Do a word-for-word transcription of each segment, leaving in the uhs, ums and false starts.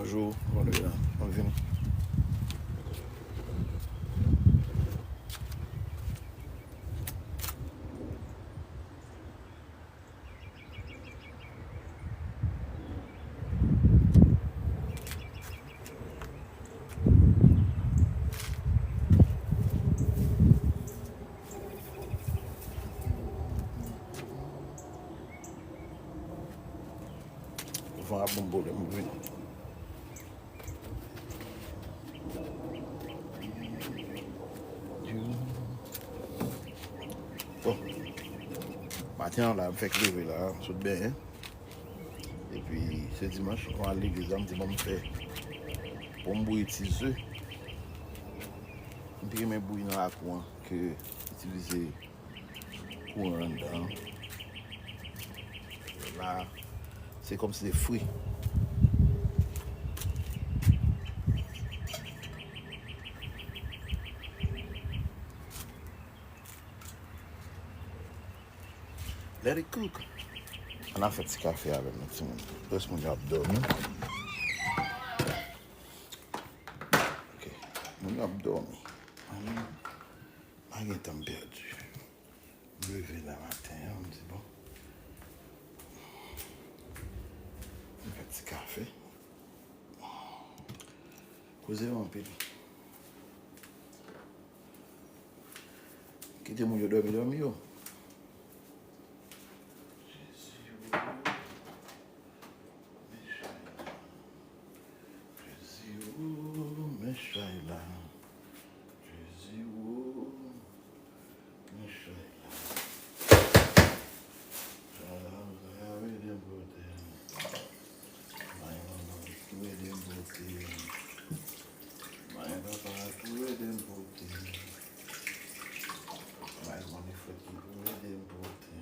Jou, mwen leve la, mwen vini. Van ap ban m pwoblèm, m vini. Bon, maten an la, m fèk leve la, m sot benyen. Epi, se dimanch, mwen al legliz la, m di, bon, m fè, bon, m bouyi ti ze. M te renmen bouyi nan lakou an, ke itilize kouran anndan. La, se kòmsi se fri. Let it cook. Ann al fè ti kafe avè m, timoun. Rès moun yo ap dòmi. Ok. Moun yo ap dòmi. Ann, pa gen tan m pèdi. M leve la maten an, m di, bon, m fè ti kafe. Koze yo anpil. Kite moun yo dòmi, dòmi yo. Jezi, o, men chay la. Jezi, o, men chay la. Jezi, o, men chay la. Chay la, chay la, ede m pote. May manman tou ede m pote. May papa tou ede m pote. May manmi fwèt ki pou ede m pote.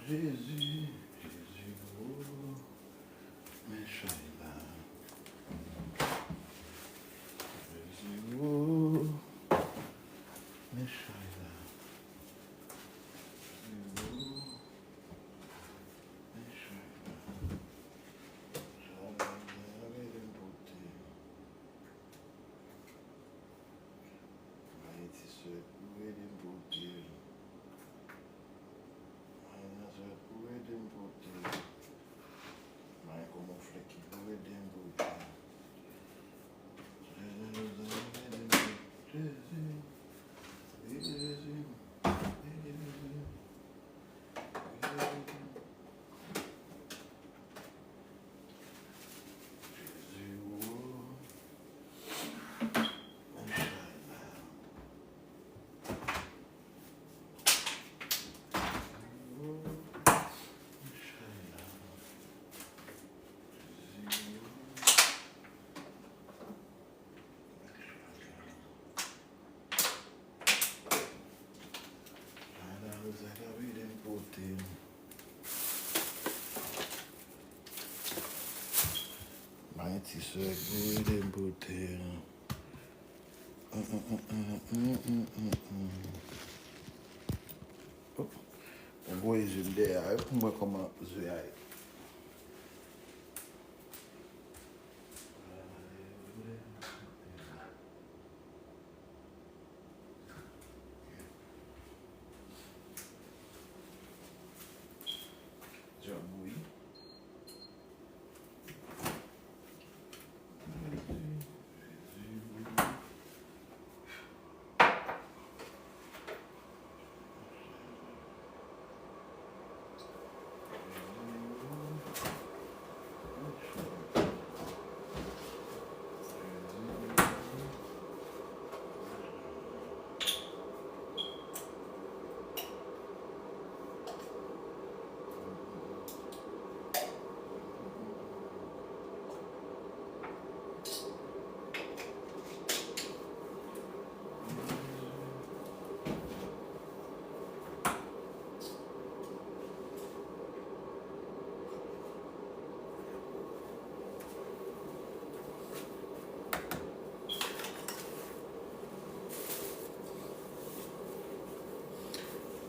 Jezi, Jezi, o, men chay la. Jezi, o, men chay la. Jezi, o, men chay la. Chay la, chay la, ede m pote. Mwen ti sè pou ede m pote l. Mwen Nazarèt pou ede m pote l. Mwen kòman flè ki pou ede m pote l. Jezi, Jezi, ede m pote l. Jezi, ede Jezi, ede Jezi, ede Jezi. Ana Rosa ka vide m pote. May ti sè pou ede m pote. Oh, mwen voye je m dèyè a, pou m wè kòman je a ye. Djòl bouyi.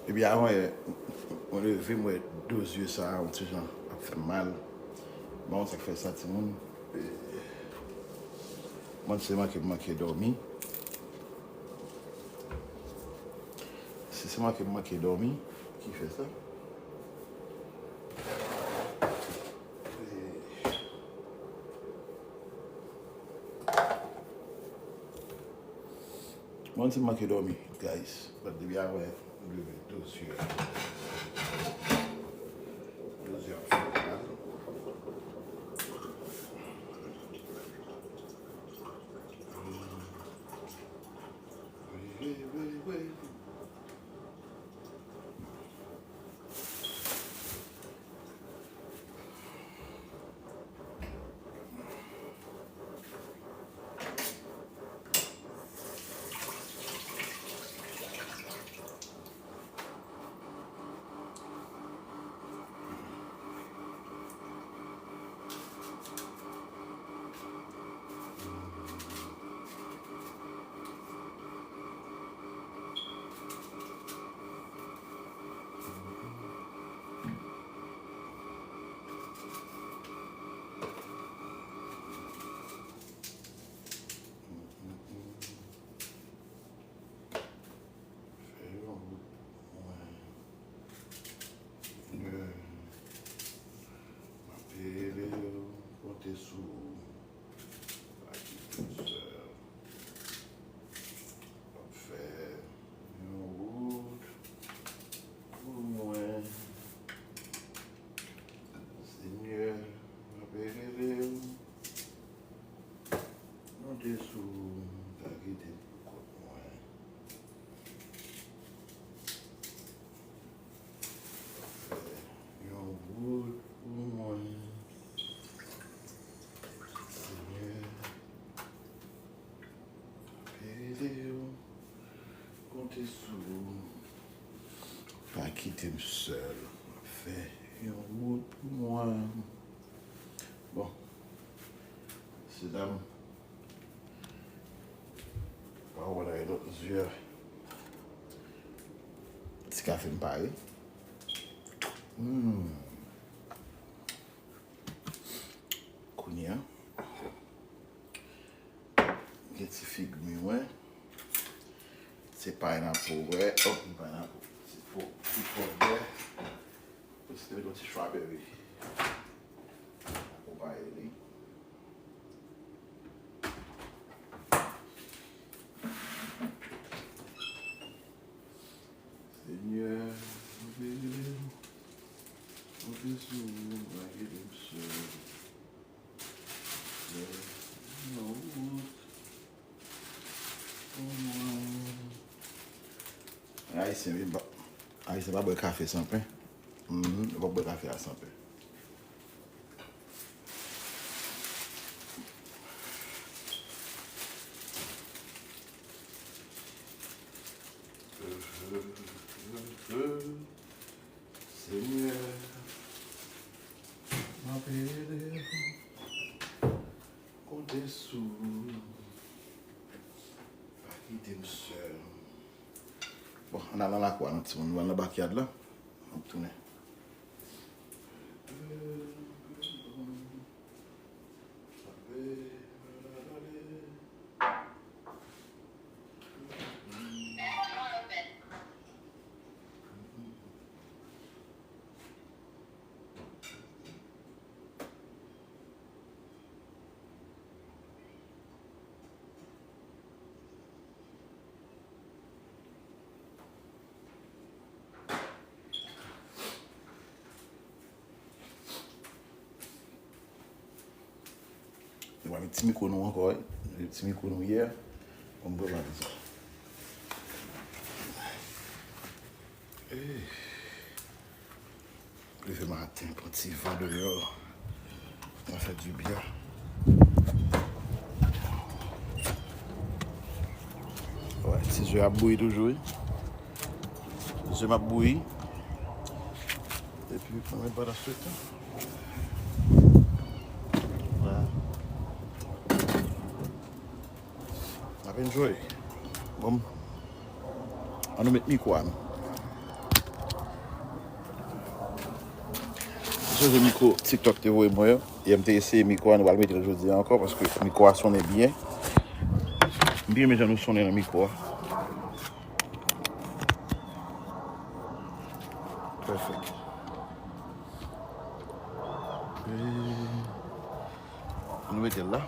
Epi avan yè, mwen leve, m wè do zye sa a, yon ti jan ap Fè m mal. Bon, sa k fè sa, timoun. Mwen, se manke m manke dòmi. Si se manke m manke dòmi ki fè sa. Mwen, se manke dòmi, guys. But depi apre, m leve doze è. Doze è ap fè mal. Wi, wi, wi, wi. Fè yon wout pou mwen. Senyè, m ap rele w, konte sou ou. Pa kite m sèl. W ap fè yon wout pou mwen. Senyè, m ap rele w. Konte sou ou, pa kite m pou kont mwen. Fè yon wout pou mwen. Senyè, m ap rele w, konte sou ou. Pa kite m sèl. Fè yon wout pou mwen. Bon, mesye dam, pa wè nan lòt zye a. Ti kafe m pare. Hmm. Kounye a, gen ti fig mi mwen. Se pineapple, wè. Oh, pineapple. Ti po, ti pòm vè. Paske gen yon ti strawberry. Akonpaye li. Senyè, m ap rele w, konte sou ou, pa kite m sèl. Fè yon wout pou mwen. Ayisyen, wi, ba-, Ayisyen pa bwè kafe san pen. Mhm, yo pa bwè kafe a san pen. Senyè, m ap rele w, konte sou ou, pa kite m sèl. Bon, ann al nan lakou a, non, timoun, nou al nan backyard la, n ap tounen. Nou pa met ti mikwo nou ankò, wi. Nou met ti mikwo nou yè. Bon, m prepare sa. Leve maten, pran ti van deyò. Sa fè dibyen. Wè, ti zye ap bouyi toujou, wi. Zye m ap bouyi. Epi, mwen, pandan se tan, wè. N ap enjoy. Bon, ann nou met mikwo a nou. Chanje mikwo TikTok te voye mwen yo. E m te eseye mikwo a, nou pral mete l jodi a ankò, paske mikwo a sonnen byen. M byen renmen jan nou sonnen nan mikwo a. Perfect. E nou mete l la.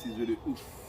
Ti zwe de ouf.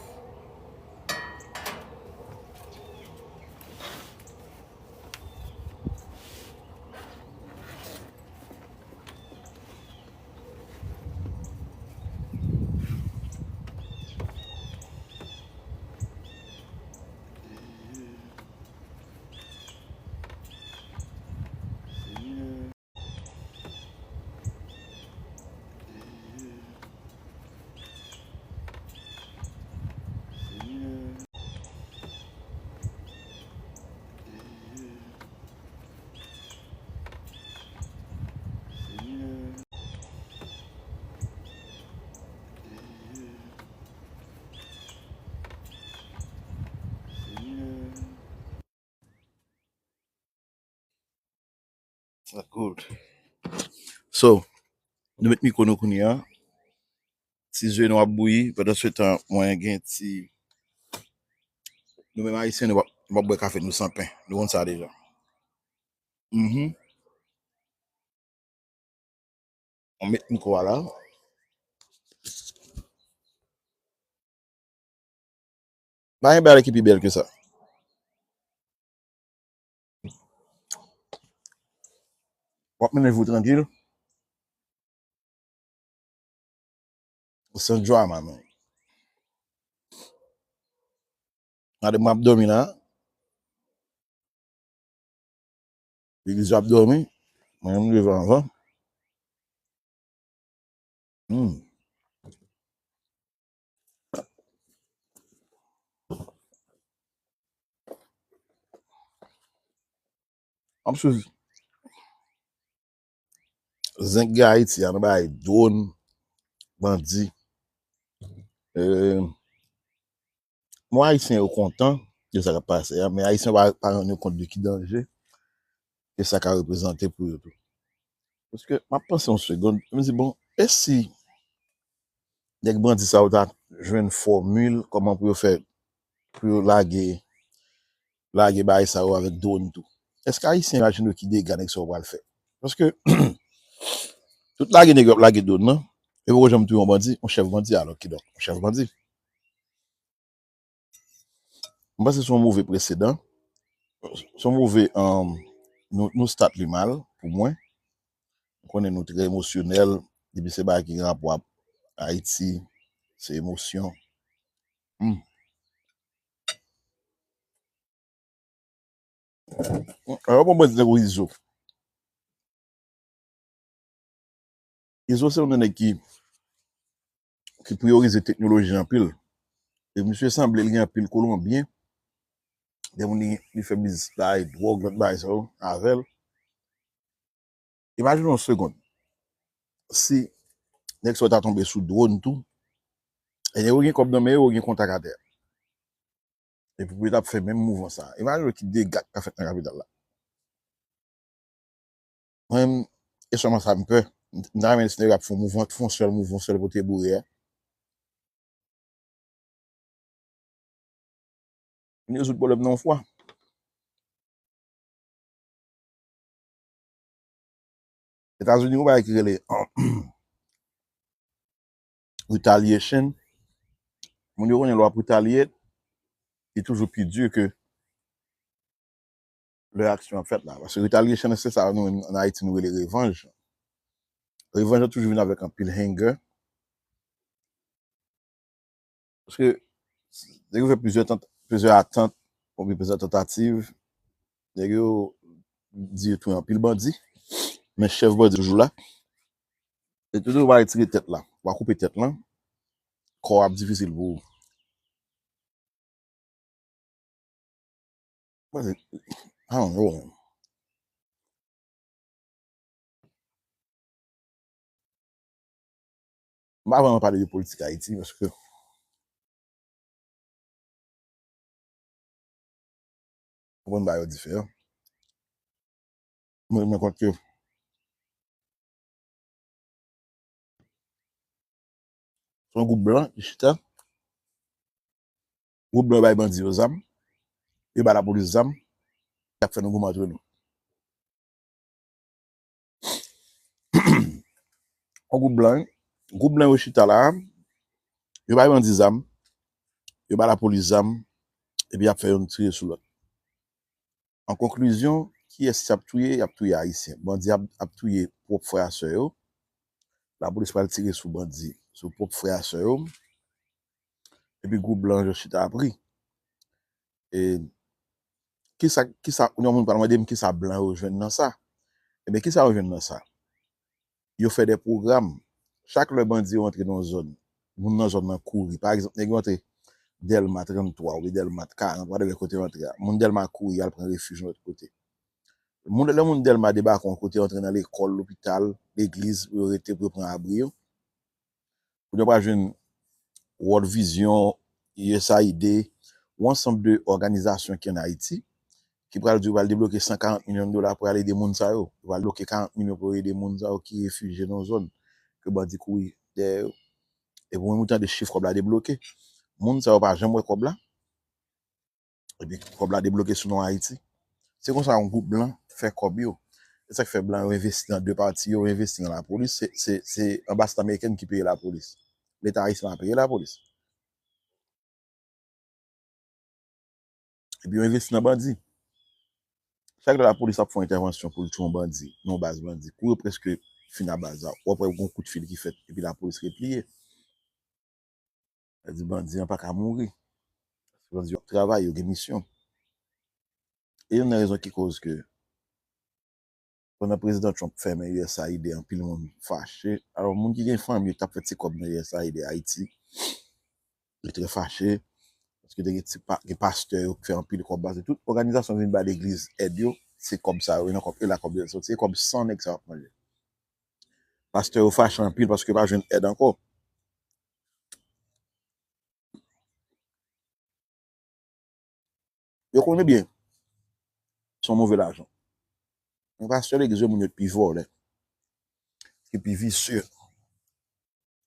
Sa cool. So, nou met mikwo nou kounye a. Ti zwe nou ap bouyi. Pandan se tan, mwen gen ti... Nou menm Ayisyen, nou pa, nou pa bwè kafe nou san pen. Nou konn sa deja. Mhm. On met mikwo a la. Pa gen bagay ki pi bèl ke sa. W ap mennen jou w trankil. San drama, man. Gade m ap dòmi la. Legliz yo ap dòmi. Mwen menm m leve anvan. Hmm. M ap swiv. Zenk gen Ayiti a nan bagay dwòn, bandi. Eh, Bon, Ayisyen yo kontan de sa k ap pase a, men Ayisyen yo pa, pa rann yo kont de ki danje ke sa ka reprezante pou yo tou. Paske m ap panse yon segonn, m di, bon, e si nèg bandi sa yo ta jwenn fòmil kòman pou yo fè, pou yo lage, lage bagay sa yo avèk dwòn tou? Èske Ayisyen imajine yo ki dega nèg sa yo pral fè? Paske tout lage nèg yo ap lage dwòn nan, yo poko janm touye yon bandi, yon chèf bandi, alò kidonk, yon chèf bandi. M panse se yon move presedan. Se yon move, um, nou, nou stat li mal pou mwen. M konnen nou trè emosyonèl. Depi se bagay ki gen rapò ak Ayiti, se emosyon. Hmm. Alò, bon, mwen di tankou Izo. Izo se yon nèg ki, ki priyorize teknoloji anpil. E misye sanble li gen anpil Kolonbyen. Gen moun li, li fè biznis la, e dwòg, lòt bagay sa yo, avè l. Imajine yon segonn. Si nèg sa yo ta tonbe sou dwòn tou, e nèg yo gen kòb nan men yo, yo gen kontak atè. Epi pou yo t ap fè menm mouvman sa. Imajine ki dega k ka fèt nan kapital la. Mwen menm, e sèlman sa m pè. M ta renmen si nèg yo ap fè yon mouvman, fè yon sèl mouvman, yon sèl pote boure a. Vin rezoud pwoblèm nan yon fwa. Etazini, yon bagay ki rele retaliation. Moun yo konnen lè w ap retaliate, li toujou pi di ke lè aksyon ap fèt la. Paske retaliation, se sa nou menm ann Ayiti nou rele revanj. Revanj lan toujou vin avèk anpil anger. Paske nèg yo fè plizyè tant-, plizyè atant, oubyen plizyè tantativ. Nèg yo di yo touye anpil bandi, men chèf bandi toujou la. E toujou w va retire tèt la, w va koupe tèt lan, kò a ap difisil pou ou. Mwen, se, I don't know. M pa vrèman pale de politik Ayiti, paske konprann bagay yo diferan. Mwen, mwen kwè ke se yon gwoup blan ki chita. Gwoup blan yo bay bandi yo zam, yo bay lapolis zam, y ap fè nou goumen antre nou. Yon gwoup blan, wi. Gwoup blan yo chita la, yo bay bandi zam, yo bay lapolis zam, epi y ap fè youn tire sou lòt. An konklizyon, kiyès y ap touye? Y ap touye Ayisyen. Bandi ap, ap touye pwòp frè a sè yo. Lapolis pral tire sou bandi, sou pwòp frè a sè yo. Epi gwoup blan yo chita ap ri. E kisa, kisa, yon moun pral mande m kisa blan yo jwenn nan sa. Ebyen, kisa yo jwenn nan sa? Yo fè de pwogram. Chak lè bandi yo antre nan yon zòn, moun nan zòn nan kouri. Pa egzanp, nèg yo antre Dèlma trannntwa oubyen Dèlma karant, whatever kote yo antre a. Moun Dèlma kouri, y al pran refij yon lòt kote. Moun, lè moun Dèlma debake yon kote, yo antre nan lekòl, lopital, legliz, pou yo rete, pou yo pran abri yo. Kounye a w pral jwenn World Vision, U S A I D, yon ansanm de òganizasyon ki ann Ayiti, ki pral di yo pral debloke san karant milyon dola pou al ede moun sa yo. Yo pral debloke karant milyon pou yo ede moun sa yo ki refijye nan zòn ke bandi kouri dèyè yo. E pou mwen, mwen tande chif kòb la debloke. Moun sa yo pa janm wè kòb la. Epi kòb la debloke sou non Ayiti. Se konsa yon gwoup blan fè kòb yo. Se sa k fè blan yo envesti nan de pati yo, yo envesti nan lapolis. Se, se, se anbasad amerikèn ki peye lapolis. Leta ayisyen pa peye lapolis. Epi yo envesti nan bandi. Chak lè lapolis ap fè yon entèvansyon pou l touye yon bandi, nan yon baz bandi, kou yo prèske fin a baz la, w ap wè yon kout fil ki fèt, epi lapolis repliye. Sa di bandi an pa ka mouri. Paske bandi yo ap travay, yo gen misyon. E youn nan rezon ki koz ke pandan Prezidan Trump fèmen U S A I D, anpil moun fache. Alò, moun ki gen fanmi yo k t ap fè ti kòb nan U S A I D Ayiti, yo trè fache. Paske te gen ti pa, gen pastè yo k fè anpil kòb, paske tout òganizasyon vin bay legliz èd yo, se kòb sa yo, e nan kòb, e la kòb yo soti, se kòb san nèg sa yo ap manje. Pastè yo fache anpil paske yo pa jwenn èd ankò. Yo konnen byen se yon move lajan. Men pastè legliz yo, moun yo t pi vòlè, ki pi visye.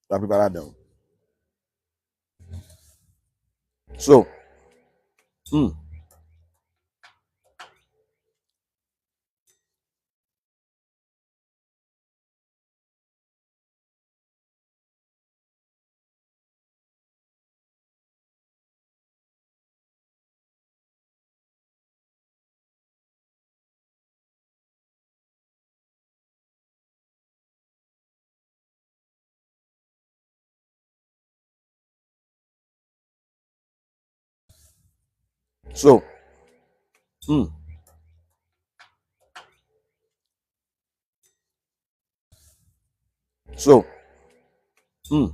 Laplipa ladan yo. So, hmm. So, hmm. So, hmm.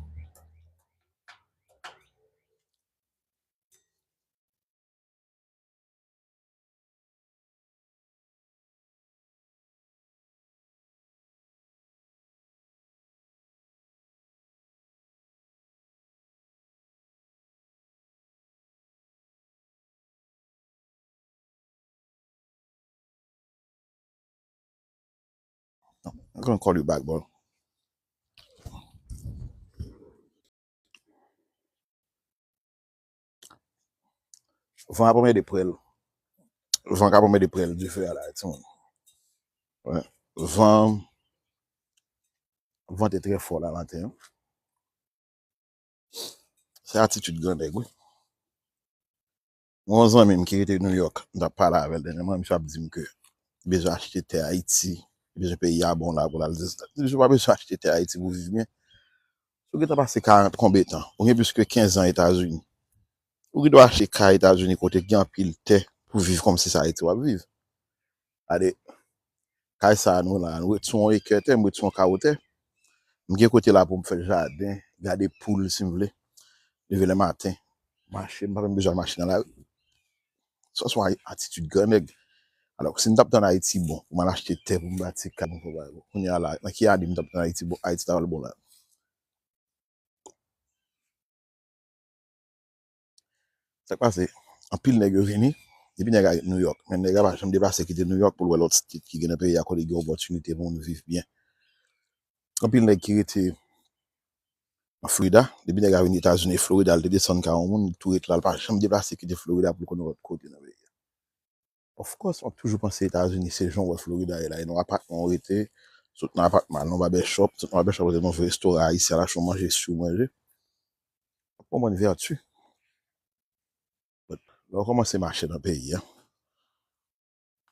I'm gonna call you back, bro. Van ap anmède prèl. Van k ap anmède prèl dife a la, timoun. Van, van te trè fò la maten an. Se atitid gran nèg, wi. Mwen yon zanmi m ki rete New York, m t ap pale avè l dènyèman, misye ap di m ke li bezwen achte tè Ayiti, li bezwen peyi a bon la pou l al. Misye pa bezwen achte tè Ayiti pou viv byen. Si w gentan pase karant konbyen tan, ou gen plis ke kenz an Etazini, ou gen dwa achte kay Etazini kote gen anpil tè pou viv kòmsi se Ayiti w ap viv. Gade, kay sa a nou la, nou ret sou yon ekè tè, m ret sou yon kawo tè. M gen kote la pou m fè jaden, gade poul si m vle. Leve lè maten, mache, m pa menm bezwen al mache nan lari. Sa se yon atitid gran nèg. Alò, si m t ap tann Ayiti bon, pou m al achte tè, pou m bati kay, pou m fè bagay, kounye a la, nan ki ane m t ap tann Ayiti bon, Ayiti ta pral bon la? Sa k pase? Anpil nèg yo vini, depi nèg la ret New York, men nèg la pa janm deplase kite New York pou l wè lòt state ki gen nan peyi a kote gen opòtinite pou moun viv byen. Anpil nèg ki rete nan Florida, depi nèg la vin Etazini, Florida, l te desann ka yon moun, li tou ret la, l pa janm deplase kite Florida pou l konnen lòt kote nan peyi a. Of course, m ap toujou panse Etazini, se jan w wè Florida ye la, e nan apatman w rete, sot nan apatman, al nan barbershop, sot nan barbershop, rete nan yon restoran ayisyen, al achte yon manje, si w manje. W ap konprann vèti. But, lè w kòmanse mache nan peyi a,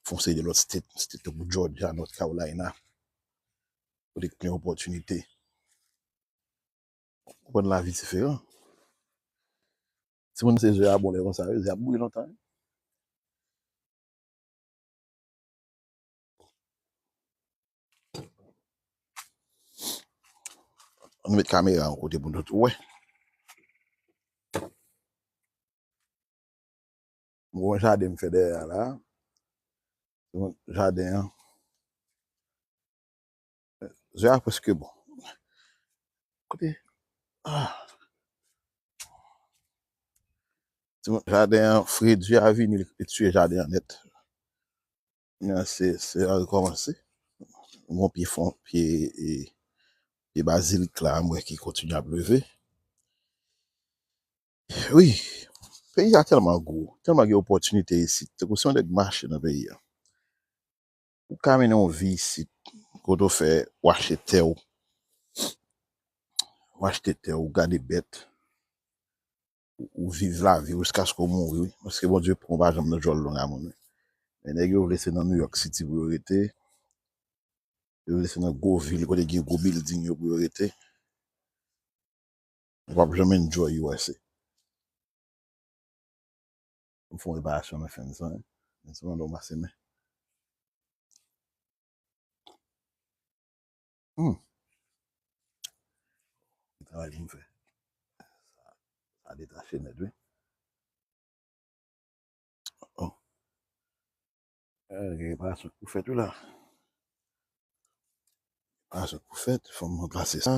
fè yon seri de lòt state, state tankou Georgia, North Carolina, kote k plen opòtinite. Konprann lavi diferan. Timoun se zye a bon lè konsa, wi, zye ap bouyi lontan, wi. Ann met kamera yon kote pou nou tout wè. M gen yon jaden m fè dèyè a la. Jaden an. Zye a prèske bon. Kote? Ah. Timoun, jaden an, fredi a vini, li, li tiye jaden an nèt. Men se, se an rekòmanse. Bon, pye fon, pye, e, pye bazilik la, m wè ki kontinye ap leve. Wi, peyi a tèlman gwo, tèlman gen opòtinite isit. Tankou si yon nèg mache nan peyi a, ou ka mennen yon vi isit, kote w fè, w achte tè w, w achte tè w, w gade bèt, ou, ou viv lavi w jiskaske w mouri, wi. Paske Bondye pran w pa janm nan djòl long a moun, wi. Men nèg yo vle se nan New York City pou yo rete, yo vle se nan gwo vil kote gen gwo building yo pou yo rete. Ou p ap janm enjoy U S A. M fè yon reparasyon nan fèn sa, wi. Men se pandan w pase men. Hmm. Travay pou m fè. Sa, sa detache nèt, wi. Oh. Eh, gen reparasyon k pou fèt, wi la. Reparasyon k pou fèt, fò m ranplase sa.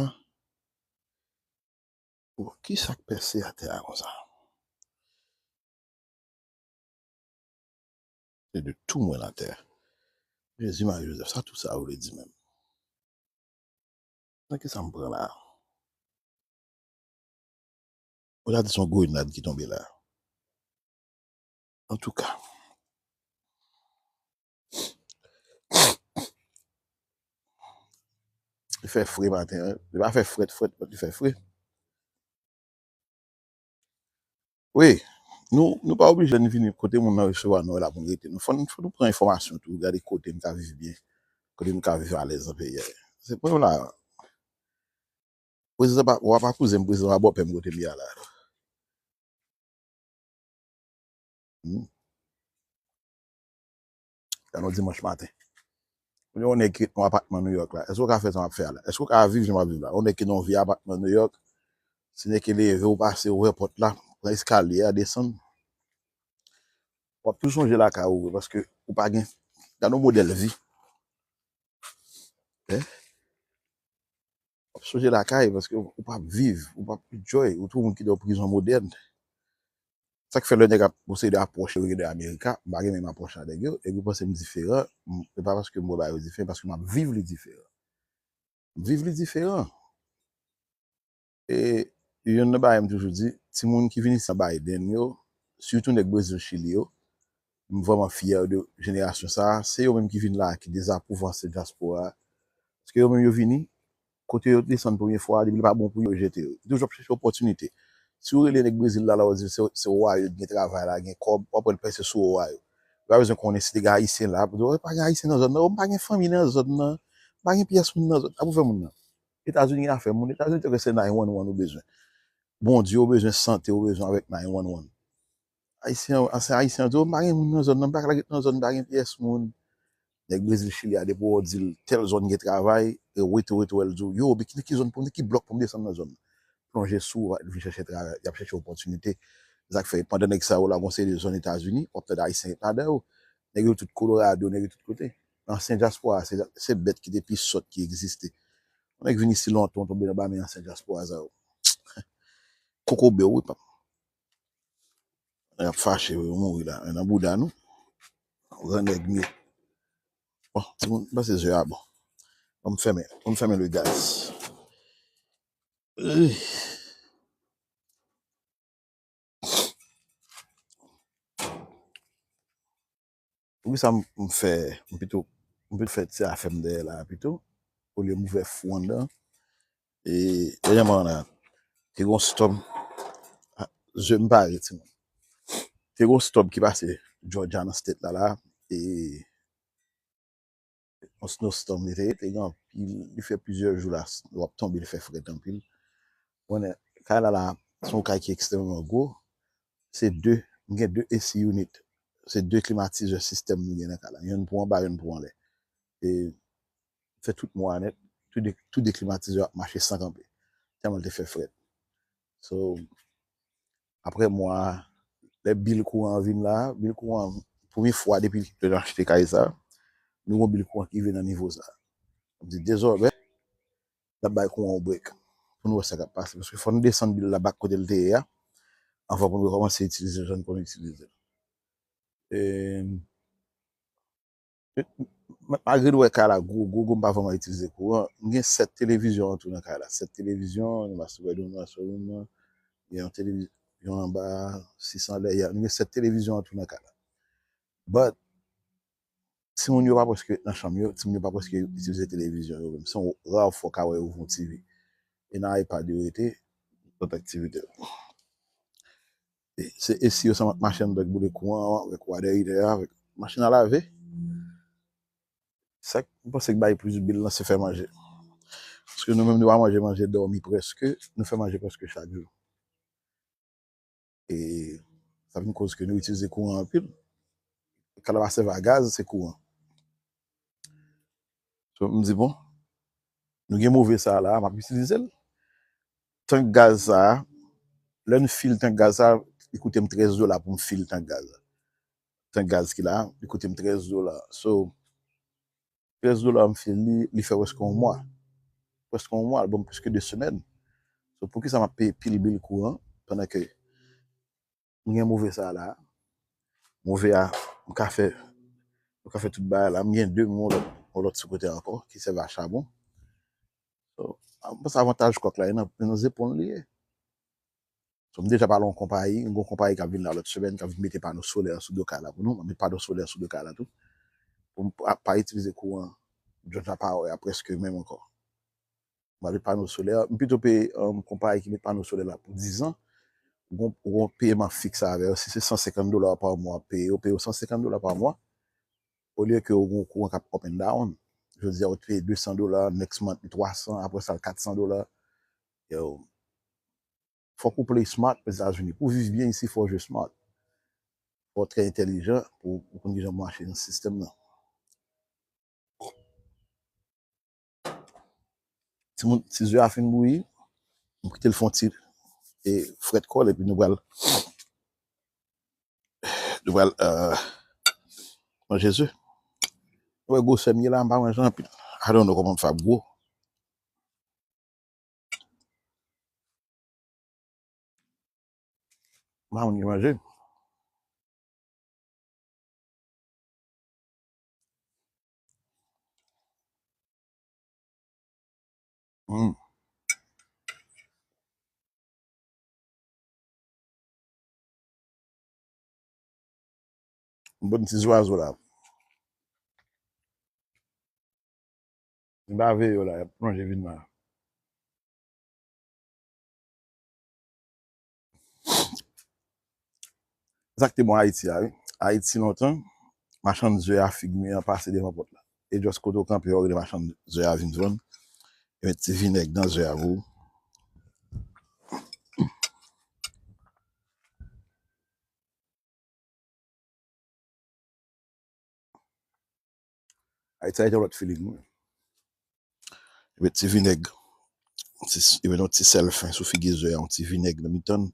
Bon, ki sa k pèse atè a konsa? Se de tou mwen latè. Jezi, Mari, Jozèf, sa tout sa yo vle di menm? Nan ki sa m pran la? Ou ta di se yon grenad ki tonbe la. Antouka, li fè fre maten an. Li pa fè frèt, frèt, men li fè fre. Wi, nou, nou pa oblije lè n vini kote moun nan resevwa nou la pou n rete. Nou fò, fò nou pran enfòmasyon tou, gade kote n ka viv byen, kote n ka viv alèz nan peyi a. Se pwoblèm la. Prezidan pa, wa pa kouzen m, prezidan pa bòpè m kote m ye a la. Hmm. Gade yon dimanch maten. Kounye a, yon nèg ki nan apatman New York la. Èske w ka fè sa m ap fè a la? Èske w ka viv jan m ap viv la? Yon nèg ki nan yon vye apatman New York, se nèg ki leve, ou pase, ou ouvè pòt la, pran eskalye a, desann. W ap toujou sonje lakay ou, paske ou pa gen, gade yon modèl vi. Eh? W ap sonje lakay, paske ou p ap viv, ou p ap enjoy, ou twò moun ki nan prizon modèn. Sa k fè lè nèg ap, yon seri de apwòch yo gen de Amerika, m pa gen menm apwòch la nèg yo, nèg yo panse m diferan, m, se pa paske m wè bagay yo diferan, paske m ap viv li diferan. M viv li diferan. E youn nan bagay m toujou di, timoun ki vin isit nan Biden yo, sitou nèg Brezil, Chili yo, m vrèman fyè de jenerasyon sa a. Se yo menm ki vin la a, ki dezapwouve ansyen dyaspora a. Paske yo menm yo vini, kote yo desann premye fwa a, depi li pa bon pou yo, yo jete yo. Yo toujou ap chèche opòtinite. Si w rele nèg Brezil la, la, w di se, se wa yo ki gen travay la, gen kòb, w ap wè l pèse sou wa yo. Yo pa bezwen konnen si te gen Ayisyen la, pou di, "Oh, pa gen Ayisyen nan zòn nan, oh, m pa gen fanmi nan zòn nan, m pa gen pyès moun nan zòn nan." Ap ouvè moun nan. Etazini gen afè moun, Etazini te kwè se nine one one ou bezwen. Bondye ou bezwen, sante ou bezwen avèk nine one one. Ayisyen, ansyen Ayisyen an di, "Oh, m pa gen moun nan zòn nan, m pa ka ret nan zòn, m pa gen pyès moun." Nèg Brezil, Chili a, depi w di l tèl zòn gen travay, e rete, rete, wè l di w, "Yo, men ki, ki zòn pou m, ki blòk pou m desann nan zòn nan?" Plonje sou, w ap vin chèche travay, y ap chèche opòtinite. Se sa k fè, pandan nèg sa yo la, gon seri de zòn Etazini, w ap tande Ayisyen ret ladan yo. Nèg yo tout Colorado, nèg yo tout kote. Ansyen dyaspora, se, se bèt ki te pi sòt ki egziste. Yon nèg vin isi lontan, tonbe nan ba men ansyen dyaspora sa yo. Kokobe w, wi, pap. Nèg ap fache, wi, yo mouri la. Nan bouda nou. Gran nèg m ye. Bon, timoun, m panse zè a bon. Ban m fèmen, ban m fèmen le gaz. Ey. Poukisa m, m fè, m pito, m pito fè ti afè m dèyè la pito, olye m ouvè fou anndan. E, dènyèman la, te gon storm, a, je m pare, timoun. Te gon storm ki pase Georgia nan state la, la, e, yon snowstorm li te ye, te gen anpil, li fè plizyè jou la, snow ap tonbe, li fè frèt anpil. Konnen, kay la, la, se yon kay ki ekstrèmeman gwo, se de, m gen de A C unit, se de klimatizè sistèm nou gen nan kay la, yonn pou anba, yonn pou anlè. E fè tout mwa nèt, tou de, tou de klimatizè ap mache san kanpe, tèlman l te fè frèt. So, apre mwa, lè bil kouran an vin la, bil kouran, premye fwa depi lè nou achte kay sa, nou gon bil kouran ki rive nan nivo sa. M di, dezòmè, n ap bay kouran yon brek pou nou wè sa k ap pase. Paske fò nou desann bil la back kote l te ye a, anvan pou nou rekòmanse itilize l jan n konn itilize l. E, malgre nou wè kay la gwo, gwo, gwo, m pa vrèman itilize kouran. M gen sèt televizyon antou nan kay la. Sèt televizyon, nou pa wè nou nan showroom nan. Gen yon televizyon anba, sis anlè, y a, nou gen sèt televizyon antou nan kay la. But, timoun yo pa prèske nan chanm yo, timoun yo pa prèske itilize televizyon yo menm. Se yon ra fwa w ka wè yo ouvri yon T V. E nan iPad yo rete, lòt aktivite. E se esi yo sèlman k mache anndan k boule kouran an, avèk water heater a, avèk machin a lave. Sa k, m panse k bay plis bil lan se fè manje. Paske nou menm nou pa manje, manje, dòmi prèske, nou fè manje prèske chak jou. E sa vin koz ke nou itilize kouran anpil. Kay la pa sèvi a gaz, se kouran. So, m di, bon, nou gen move sa a la, m ap itilize l. Tank gaz sa a, lè n fil tank gaz sa a, li koute m trèz dola pou m fil tank gaz la. Tank gaz ki la, li koute m trèz dola. So, trèz dola m fil li, li fè prèske yon mwa. Prèske yon mwa, l ban m plis ke de semèn. So, poukisa m ap peye pil bil kouran pandan ke m gen move sa a la? Move a, m ka fè, m ka fè tout bagay la. M gen de, m gen yon lòt, yon lòt sou kote ankò ki sèvi a chabon. So, m panse avantaj kòk la, e nan, e nan zepòl li ye. So, m deja pale yon konpayi, yon konpayi k ap vin la lòt semèn, k ap vin mete pano solè sou do kay la pou nou. M ap met pano solè sou do kay la tou. Pou m pa, pa itilize kouran Georgia Power a prèske menm ankò. M ap met pano solè, m pito peye, um, konpayi ki met pano solè la pou diz an. Ou gon, ou gon peyeman fiks avè yo. Si se san senkant dola pa mwa w ap peye, yo peye w san senkant dola pa mwa. Olye ke ou gon kouran k ap up and down. Jodi a, ou te peye de san dola, next month, li twa san, apre sa, l kat san dola. Yo, fòk ou play smart Ozetazini. Pou w viv byen isi, fò w jwe smart. Fò w trè entèlijan pou w konn kijan pou mache nan sistèm nan. Timoun, ti zwe a fin bouyi, m kite l fè yon ti, e, frèt kò l, epi nou pral, nou pral, euh, manje zwe. Ou wè gwosè m ye la, m pa manje anpil. I don't know kòman m fè ap gwo. M pa moun ki manje. Hmm. Bon ti zwazo la. M pa veye yo la, y ap plonje vin la. Sa k te bon Ayiti a, wi. Ayiti lontan, machann zwe a figi an pase devan pòt la. E just kote w kanpe, w rele machann zwe a vin vann. Yo met ti vinèg nan zwe a pou ou. Ayiti a te yon lòt feeling, wi. Epi ti vinèg, ti, epi yon ti sèl fen sou figi zwe a, yon ti vinèg nan mitan l.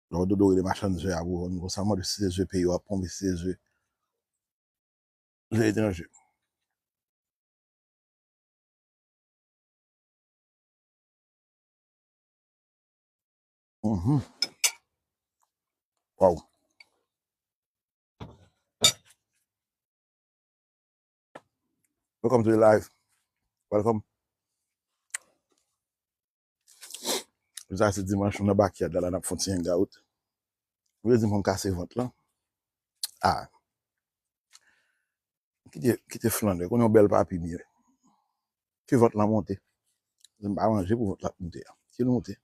Lè w dodo rele machann zwe a pou vann konsa, mande si se zwe peyi w ap ponpe, si se zwe letranje. Mhm. Wow. Welcome to the live. Welcome. Sa se dimanch, nou nan backyard la, la n ap fè yon ti hangout. Ou vle di m fè m kase vant lan? Ah. Kite, kite flannè, konnen yon bèl papi m ye. Ke vant lan monte. M pa manje pou vant lan moute a. Ke l moute.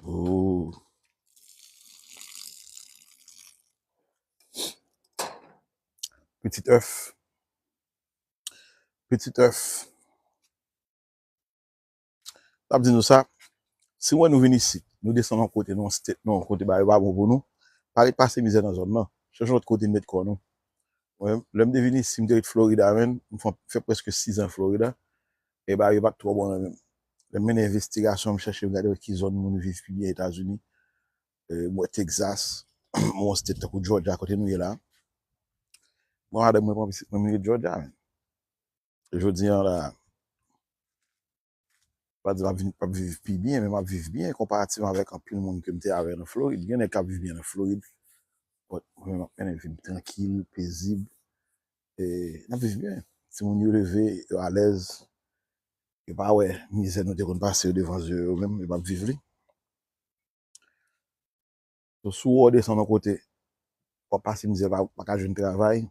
Oh. Pitit èf. Pitit èf. M ap di nou sa, si w wè nou vin isit, nou desann yon kote, nou yon state, nou yon kote bagay pa bon pou nou, pa ret pase mizè nan zòn nan. Chèche yon lòt kote met kò nou. Mwen menm, lè m te vin isit, m te ret Florida, menm, m fè, fè prèske sis an Florida. E bagay yo pa t twò bon nan men m. Lè m mennen envestigasyon, m chèche m gade ki zòn moun viv pi byen Etazini. E, m wè Texas, m wè yon state tankou Georgia, kote nou ye la. Mwen, madanm mwen pran pitit mwen, m ret Georgia, menm. Jodi a la, pa di m ap vin, m ap viv pi byen, men m ap viv byen konparativman avèk anpil moun ke m te avè nan Florid. Gen nèg k ap viv byen nan Florid. But mwen menm m ap mennen vi m trankil, pezib. E n ap viv byen. Timoun yo leve, yo alèz. Yo pa wè mizè nou te konn pase yo devan zye yo menm, yo p ap viv li. So, si w wè w desann yon kote, w ap pase mizè, pa, pa ka jwenn travay,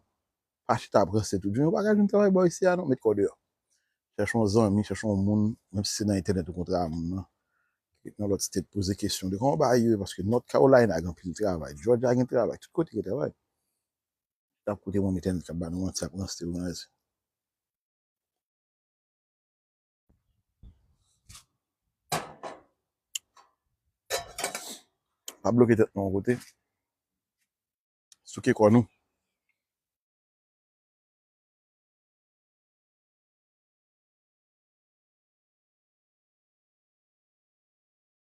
pa chita ap ranse tout jounen, ou pa ka jwenn travay bò isi a non, met kò w deyò. Chèche yon zanmi, chèche yon moun, menm si se nan entènèt ou kontre a moun nan. Ki nan lòt state, poze kesyon de kòman bagay yo ye, paske North Carolina gen anpil travay, Georgia gen travay, tout kote gen travay. T ap koute moun entènèt k ap ba nou manti, ap ranse nou nan zye. Pa bloke tèt nou yon kote. Souke kò nou.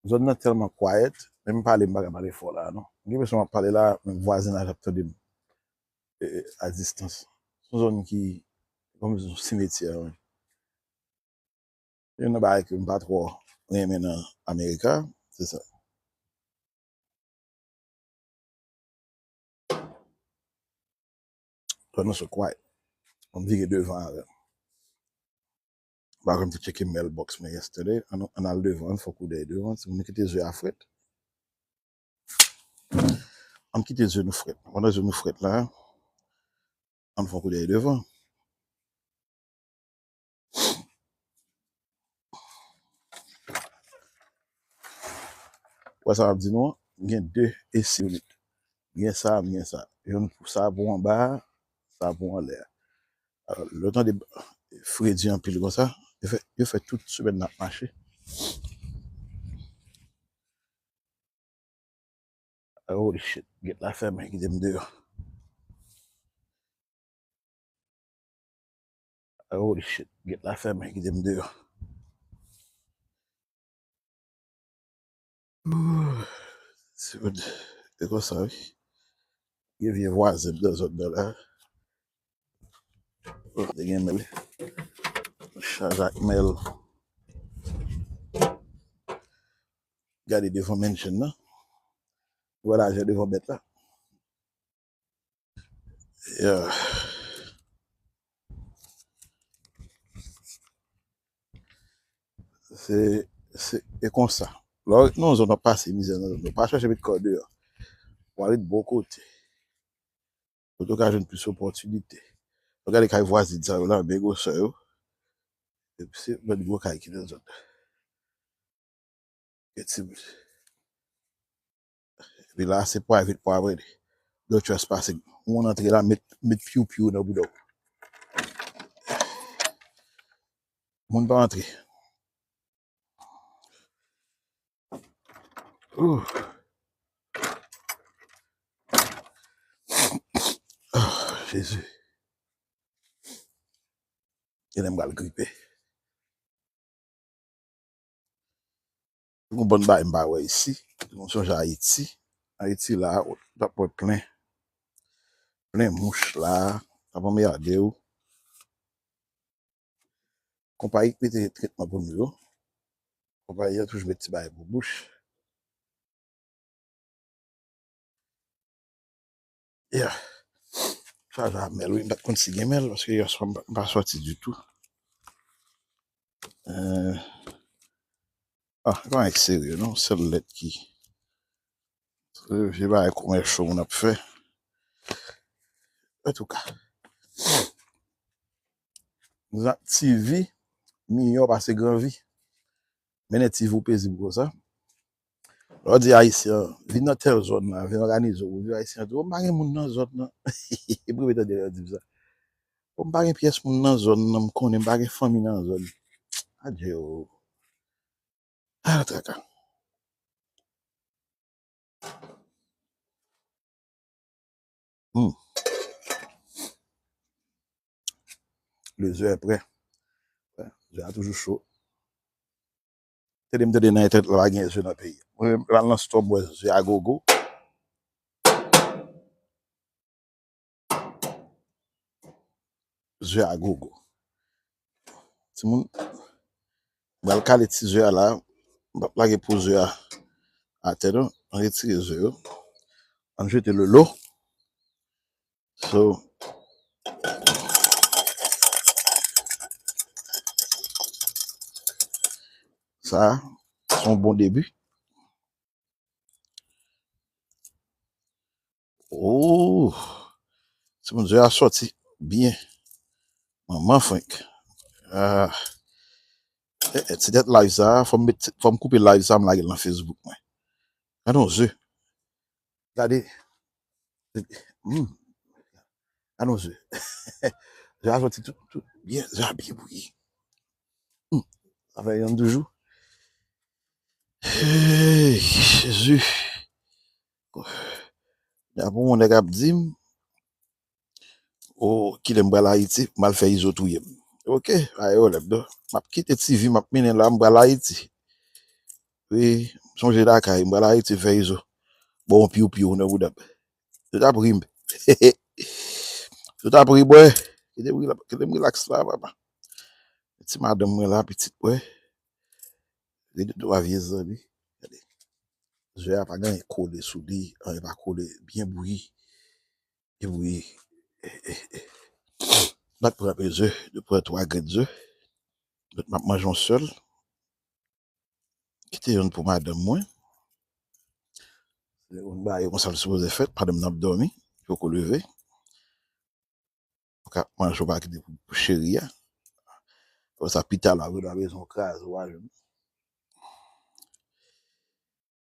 Zòn nan tèlman quiet, menm pale m pa ka pale fò la non. M gen enpresyon m ap pale la, men vwazinaj ap tande m, e, e, a distans. Se yon zòn ki kòm yon simetyè, wi. Youn nan bagay ke m pa twò renmen nan Amerika, se sa. Lè nou sou quiet, ann vire devan avè m. Bagay m te tcheke mailbox mwen yesterday. Ann, ann al devan, ann fè yon koudèy devan. Timoun yo kite zye a frèt. Ann kite zye nou frèt. Pandan zye nou frèt la, ann fè yon koudèy devan. Wè sa m ap di nou an, gen de esi younit. Gen sa, gen sa. Youn pou sa pou anba a, sa pou anlè a. Alò, lè w tande fredi anpil konsa, yo fè, yo fè tout semèn n ap mache. Holy shit, gate la fèmen, kite m deyò. Holy shit, gate la fèmen, kite m deyò. Se vre, e konsa, wi. Gen vye vwazen m nan zòn nan la. Te gen mèl. Chaje ak mèl. Gade devan mansion nan. Wè lajè devan bèt la. Yeah. Se, se, e konsa. Lè w ret nan yon zòn, w ap pase mizè nan zòn nan. Pa chèche met kò w deyò. W a ret bò kote. Kote w ka jwenn plis opòtinite. W gade kay vwazen sa yo la, byen gwosè yo. Epi se lòt gwo kay ki nan zòn nan. Gen ti bout. Epi la, se private property. No trespassing. Moun antre la, met, met pyou pyou nan bouda w. Moun pa antre. Ooh. Ah, Jezi. Genlè m pral gripe. Yon bon bagay m pa wè isi. M sonje Ayiti. Ayiti la, w ap wè plen, plen mouch la, ap anmède w. Konpayi k mete tretman pou nou yo. Konpayi a toujou met ti bagay pou bouch. Yeah. Sa, sa mèl, wi. M pa t konn si gen mèl, paske yè swa m pa, m pa sòti ditou. Euh, ah, pa serye, non. Sèl lèt ki. Se vye bagay kòmèso moun ap fè. Antouka. Zan-, ti vi miyò pase gran vi. Mennen ti vi w pezib konsa. Lè w di Ayisyen, vin nan tèl zòn nan, vin òganize w, ou di Ayisyen, "Oh, m pa gen moun nan zòn nan." E premye tande lè yo di m sa. "Oh, m pa gen pyès moun nan zòn nan, m konnen m pa gen fanmi nan zòn." Adye o. Ah, traka. Hmm. Le zè prè. Zè a toujou cho. Tande m tande nan entènèt la, pa gen zè nan peyi. Mwen menm, la nan stò, m wè zè a gogo. Zè a gogo. Timoun, m pral kale ti zè a la. M p ap lage po zè a atè, non. Ann retire zè yo. Ann jete lolo. So, sa, se yon bon debi. Oh! Timoun, zè a sòti byen. Manman frenk. Ah. Eh, eh, ti tèt live sa, fò m met, fò m koupe live sa, m lage l nan Facebook mwen. Gade yon zè. Gade. Hmm. Gade yon zè. Zè a sòti tout, tout byen, zè a byen bouyi. Hmm. Sa fè yon toujou. Hey, Jezi. Apre yon nèg ap di m, "Oh, kilè m pral Ayiti, m al fè Izo touye m." Ok, pa gen pwoblèm, non. M ap kite ti vi m ap mennen la, m pral Ayiti. Wi, m sonje lakay, m pral Ayiti fè Izo. Bon, piw piw nan bouda m. Yo t ap ri m. Yo t ap ri m, bwè. Kite m rila-, kite m rilaks la, papa. Ti madanm mwen la, pitit mwen. Gen de twa vye zanmi. Gade. Zè a pa gen anyen kole sou li, anyen pa kole, byen bouyi. Byen bouyi. M pa t pran anpil zè, m pran twa grenn zè. Donk, m ap manje yon sèl. Kite youn pou madanm mwen. Se youn ba yo konsa l sipoze fèt, madanm nan ap dòmi, li poko leve. Ou ka manje, ou pa kite pou, pou cheri a. Konsa pita la, vre, la bezwen kraze w a jounou.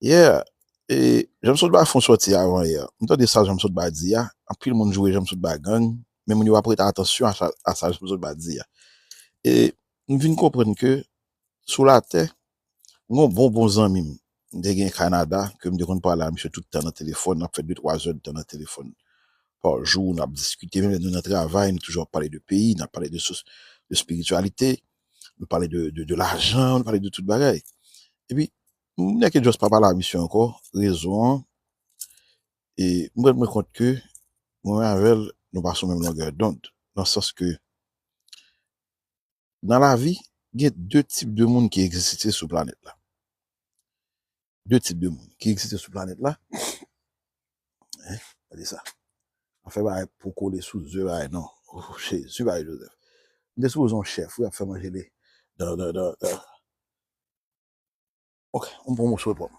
Yeah. E, Janm Sotba fè yon sòti avan yè. M tande sa Janm Sotba di a. Anpil moun joure Janm Sotba gang, men moun yo pa prete atansyon a sa, a sa Janm Sotba di a. E m vin konprann ke sou latè, m gen yon bon, bon zanmi m, m te gen Kanada, ke m te konn pale a misye tout tan nan telefòn, n ap fè de, twa zè de tan nan telefòn pa jou, n ap diskite, menm lè nou nan travay, nou toujou ap pale de peyi, n ap pale de sos, de espirityalite, nou pale de, de, de lajan, nou pale de tout bagay. Epi, m nèke just pa pale a misye ankò, rezon an, e m rann mwen kont ke mwen avè l, nou pa sou menm longè dond, nan sans ke nan lavi, gen de tip de moun ki egziste sou planèt la. De tip de moun ki egziste sou planèt la. Hein? Gade sa. An fè bagay pou kole sou zè bagay, non. Oh, Jezi, bagay Jozèf. M te sipoze yon chèf, wi, ap fè manje li. Dan, dan, dan, dan. Ok, on bon moso pòm.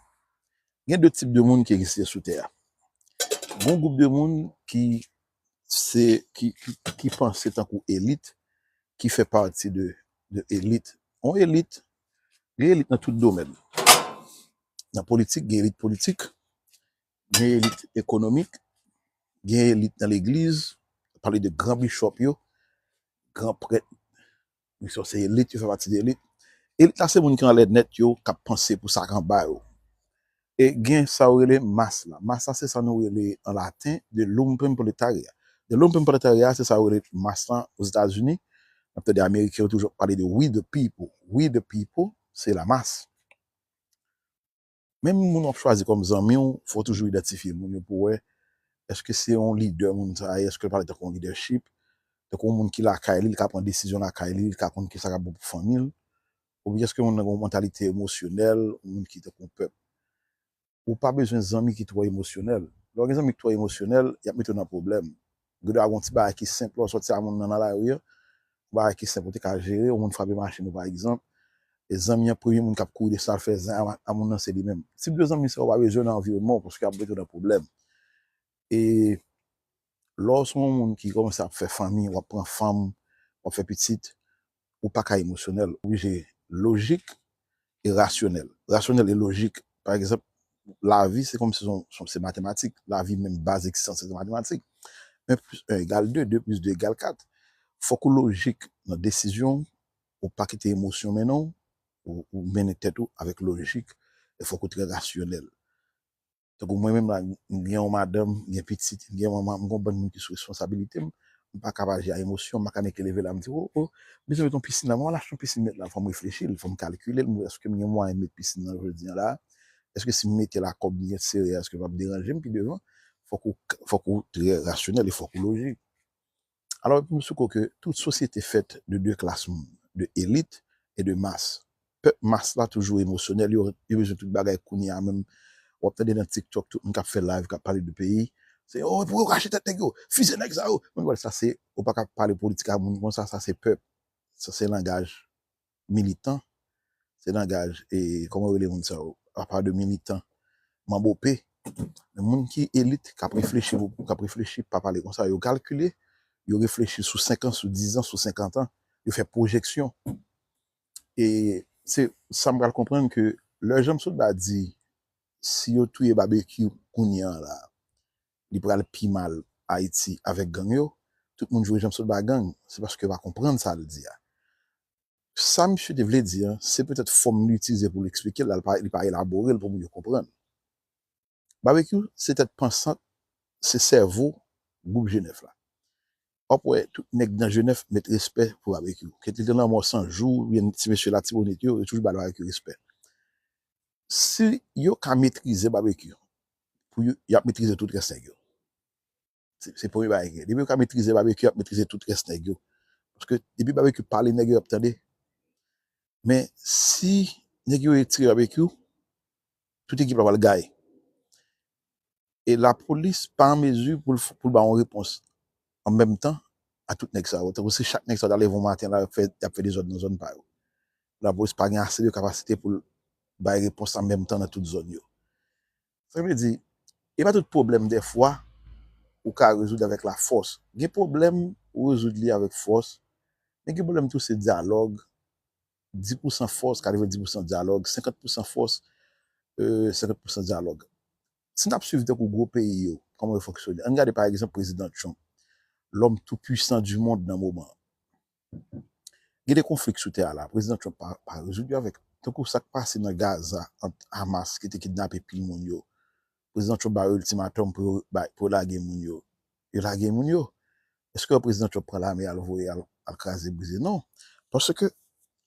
Gen de tip de moun ki egziste sou tè a. Gon gwoup de moun ki se, ki, ki, ki panse tankou elit, ki fè pati de, de elit. On elit, gen elit nan tout domèn. Nan politik, gen elit politik, gen elit ekonomik, gen elit nan legliz, pale de gran bishop yo, gran prèt, wi, sa se elit, yo fè pati de elit. Elit la se moun ki anlè nèt yo, k ap panse pou sa k anba yo. E gen sa yo rele mas la. Mas la se sa nou rele an laten de lumpenproletariat. De lumpenproletariat se sa yo rele mas la Ozetazini. N ap tande Ameriken yo toujou pale de "we the people". "We the people", se la mas. Menm moun w ap chwazi kòm zanmi w, fò w toujou idantifye moun yo pou w wè èske se yon lidè moun sa a ye, èske l pale tankou yon lidèchip, tankou yon moun ki lakay li, li ka pran desizyon lakay li, li ka konn kisa k ap bon pou fanmi l, oubyen èske moun nan gen yon mantalite emosyonèl, yon moun ki tankou yon pèp. Ou pa bezwen zanmi ki twò emosyonèl. Lè w gen zanmi ki twò emosyonèl, y ap mete w nan pwoblèm. Ou gen dwa gen yon ti bagay ki senp, lè w sòti a moun nan nan lari an, yon bagay ki senp ou te ka jere, yon moun frape machin ou pa egzanp, e zanmi an premye moun k ap kouri desann al fè zen a, a moun nan se li menm. Tip de zanmi sa yo pa bezwen nan anviwònman w paske y ap mete w nan pwoblèm. E lè w se yon moun ki kòmanse ap fè fanmi, w ap pran fanm, w ap fè pitit, ou pa ka emosyonèl, ou oblije lojik e rasyonèl. Rasyonèl e lojik. Pa egzanp, lavi se kòmsi se, se matematik. Lavi menm baz egzistans se matematik. Un plus un égale deux, deux plus deux égale quatre. Fòk ou lojik nan desizyon w, ou pa kite emosyon mennen w, ou, ou mennen tèt ou avèk lojik, e fòk ou trè rasyonèl. Tankou mwen menm la, m gen yon madanm, m gen pitit, m gen manman, m gen yon bann moun ki sou responsabilite m, m pa ka pa aji a emosyon, m pa ka nèk leve la, m di, o, o, m bezwen met yon pisin la, m al achte yon pisin met la, fò m reflechi l, fò m kalkile l, m wè èske m gen mwayen met pisin nan jodi a la, èske si m mete l a kòb byen sere, èske l p ap deranje m pi devan, fòk ou, fòk ou trè rasyonèl e fòk ou lojik. Alò, epi m sou ke tout sosyete fèt de de klas moun, de elit e de mas. Pèp mas la toujou emosyonèl, yo, yo bezwen tout bagay kounye a menm. W ap tande nan TikTok, tout moun k ap fè live, k ap pale de peyi. Se, o, pou yo rache tèt nèg yo, fize nèg sa yo. Mwen, wè, sa se, ou pa ka pale politik a moun konsa, sa se pèp. Sa se langaj militan, se langaj, e, kòman yo rele moun sa yo? Apa de militan, manbope. Men moun ki elit, k ap reflechi, k ap reflechi, pa pale konsa, yo kalkile, yo reflechi sou senk an, sou diz an, sou senkant an, yo fè pwojeksyon. E se sa m pral konprann ke lè Janm Sotba di, si yo touye Babekyou kounye a la, li pral pi mal Ayiti avèk gang yo, tout moun joure Janm Sotba gang, se paske yo pa konprann sa l di a. Sa misye te vle di a, se petèt fòm li itilize pou l eksplike l la, li pa, li pa elabore l pou moun yo konprann. Babekyou se tèt pansant, se sèvo gwoup G nèf la. W ap wè tout nèg nan G nèf met respè pou Babekyou. Kit li te Lanmò San Jou, oubyen ti mesye Latibonit yo, yo toujou ba Babekyou respè. Si yo ka metrize Babekyou, pou yo, y ap metrize tout rès nèg yo. Se, se premye bagay ki gen. Depi yo ka metrize Babekyou, y ap metrize tout rès nèg yo. Paske depi Babekyou pale, nèg yo ap tande. Men si nèg yo retire Babekyou, tout ekip la pral gaye. E lapolis pa an mezi pou l, pou l ba yon repons an menm tan a tout nèg sa yo. Tankou si chak nèg sa yo ta leve yon maten la, y ap fè, y ap fè dezòd nan zòn pa yo. Lapolis pa gen ase de kapasite pou l bay repons an menm tan nan tout zòn yo. Sa vle di, e pa tout pwoblèm dèfwa ou ka rezoud avèk lafòs. Gen pwoblèm ou rezoud li avèk fòs, men gen pwoblèm tou se dyalòg, dis pou san fòs, katrevendis pou san dyalòg, senkant pou san fòs, euh, senkant pou san dyalòg. Si n ap swiv tankou gwo peyi yo, kòman yo fonksyone? Ann gade pa egzanp prezidan Trump, l'homme tout puissant du monde nan moman an. Gen de konfli k sou tè a la, prezidan Trump pa, pa rezoud yo avèk. Tankou sa k pase nan Gaza ant Hamas ki te kidnape pil moun yo. Prezidan Trump ba yo iltimatòm pou yo, ba, pou yo lage moun yo. Yo lage moun yo. Èske prezidan Trump pran lame al voye al, al kraze brize? Non. Paske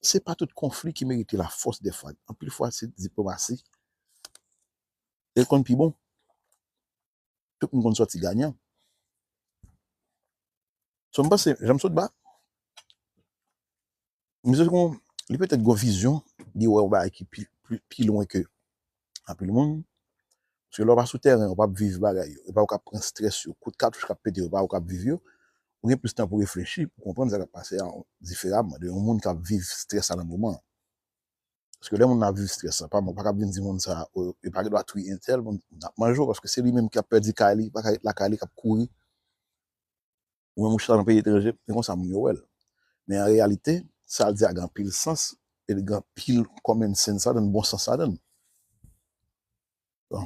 se pa tout konfli ki merite lafòs dèfwa. Anpil fwa se diplomasi. E l konn pi bon. Tout moun konn sòti ganyan. So, m panse, Janm Sotba, misye gon, li petèt gon vizyon, li wè yon bagay ki pi, pi, pi lwen ke anpil moun. Paske lè w pa sou tèren, ou p ap viv bagay yo. E pa ou k ap pran estrès yo. Kout katouch k ap pete yo, e pa ou k ap viv yo. Ou gen plis tan pou reflechi, pou konprann sa k ap pase a diferaman de yon moun k ap viv estrès la nan moman an. Paske lè moun nan ap viv estrès la, pa, ou pa ka vin di moun sa, o, yo pa gen dwa touye entèl, moun ap manje w, paske se li menm k ap pèdi kay li, pa ka ret lakay li, k ap kouri. Ou menm ou chita nan peyi etranje, se konsa moun yo wè l. Men an reyalite, sa l di a gen anpil sans, e li gen anpil common sense ladan l, bon sans ladan l. Bon.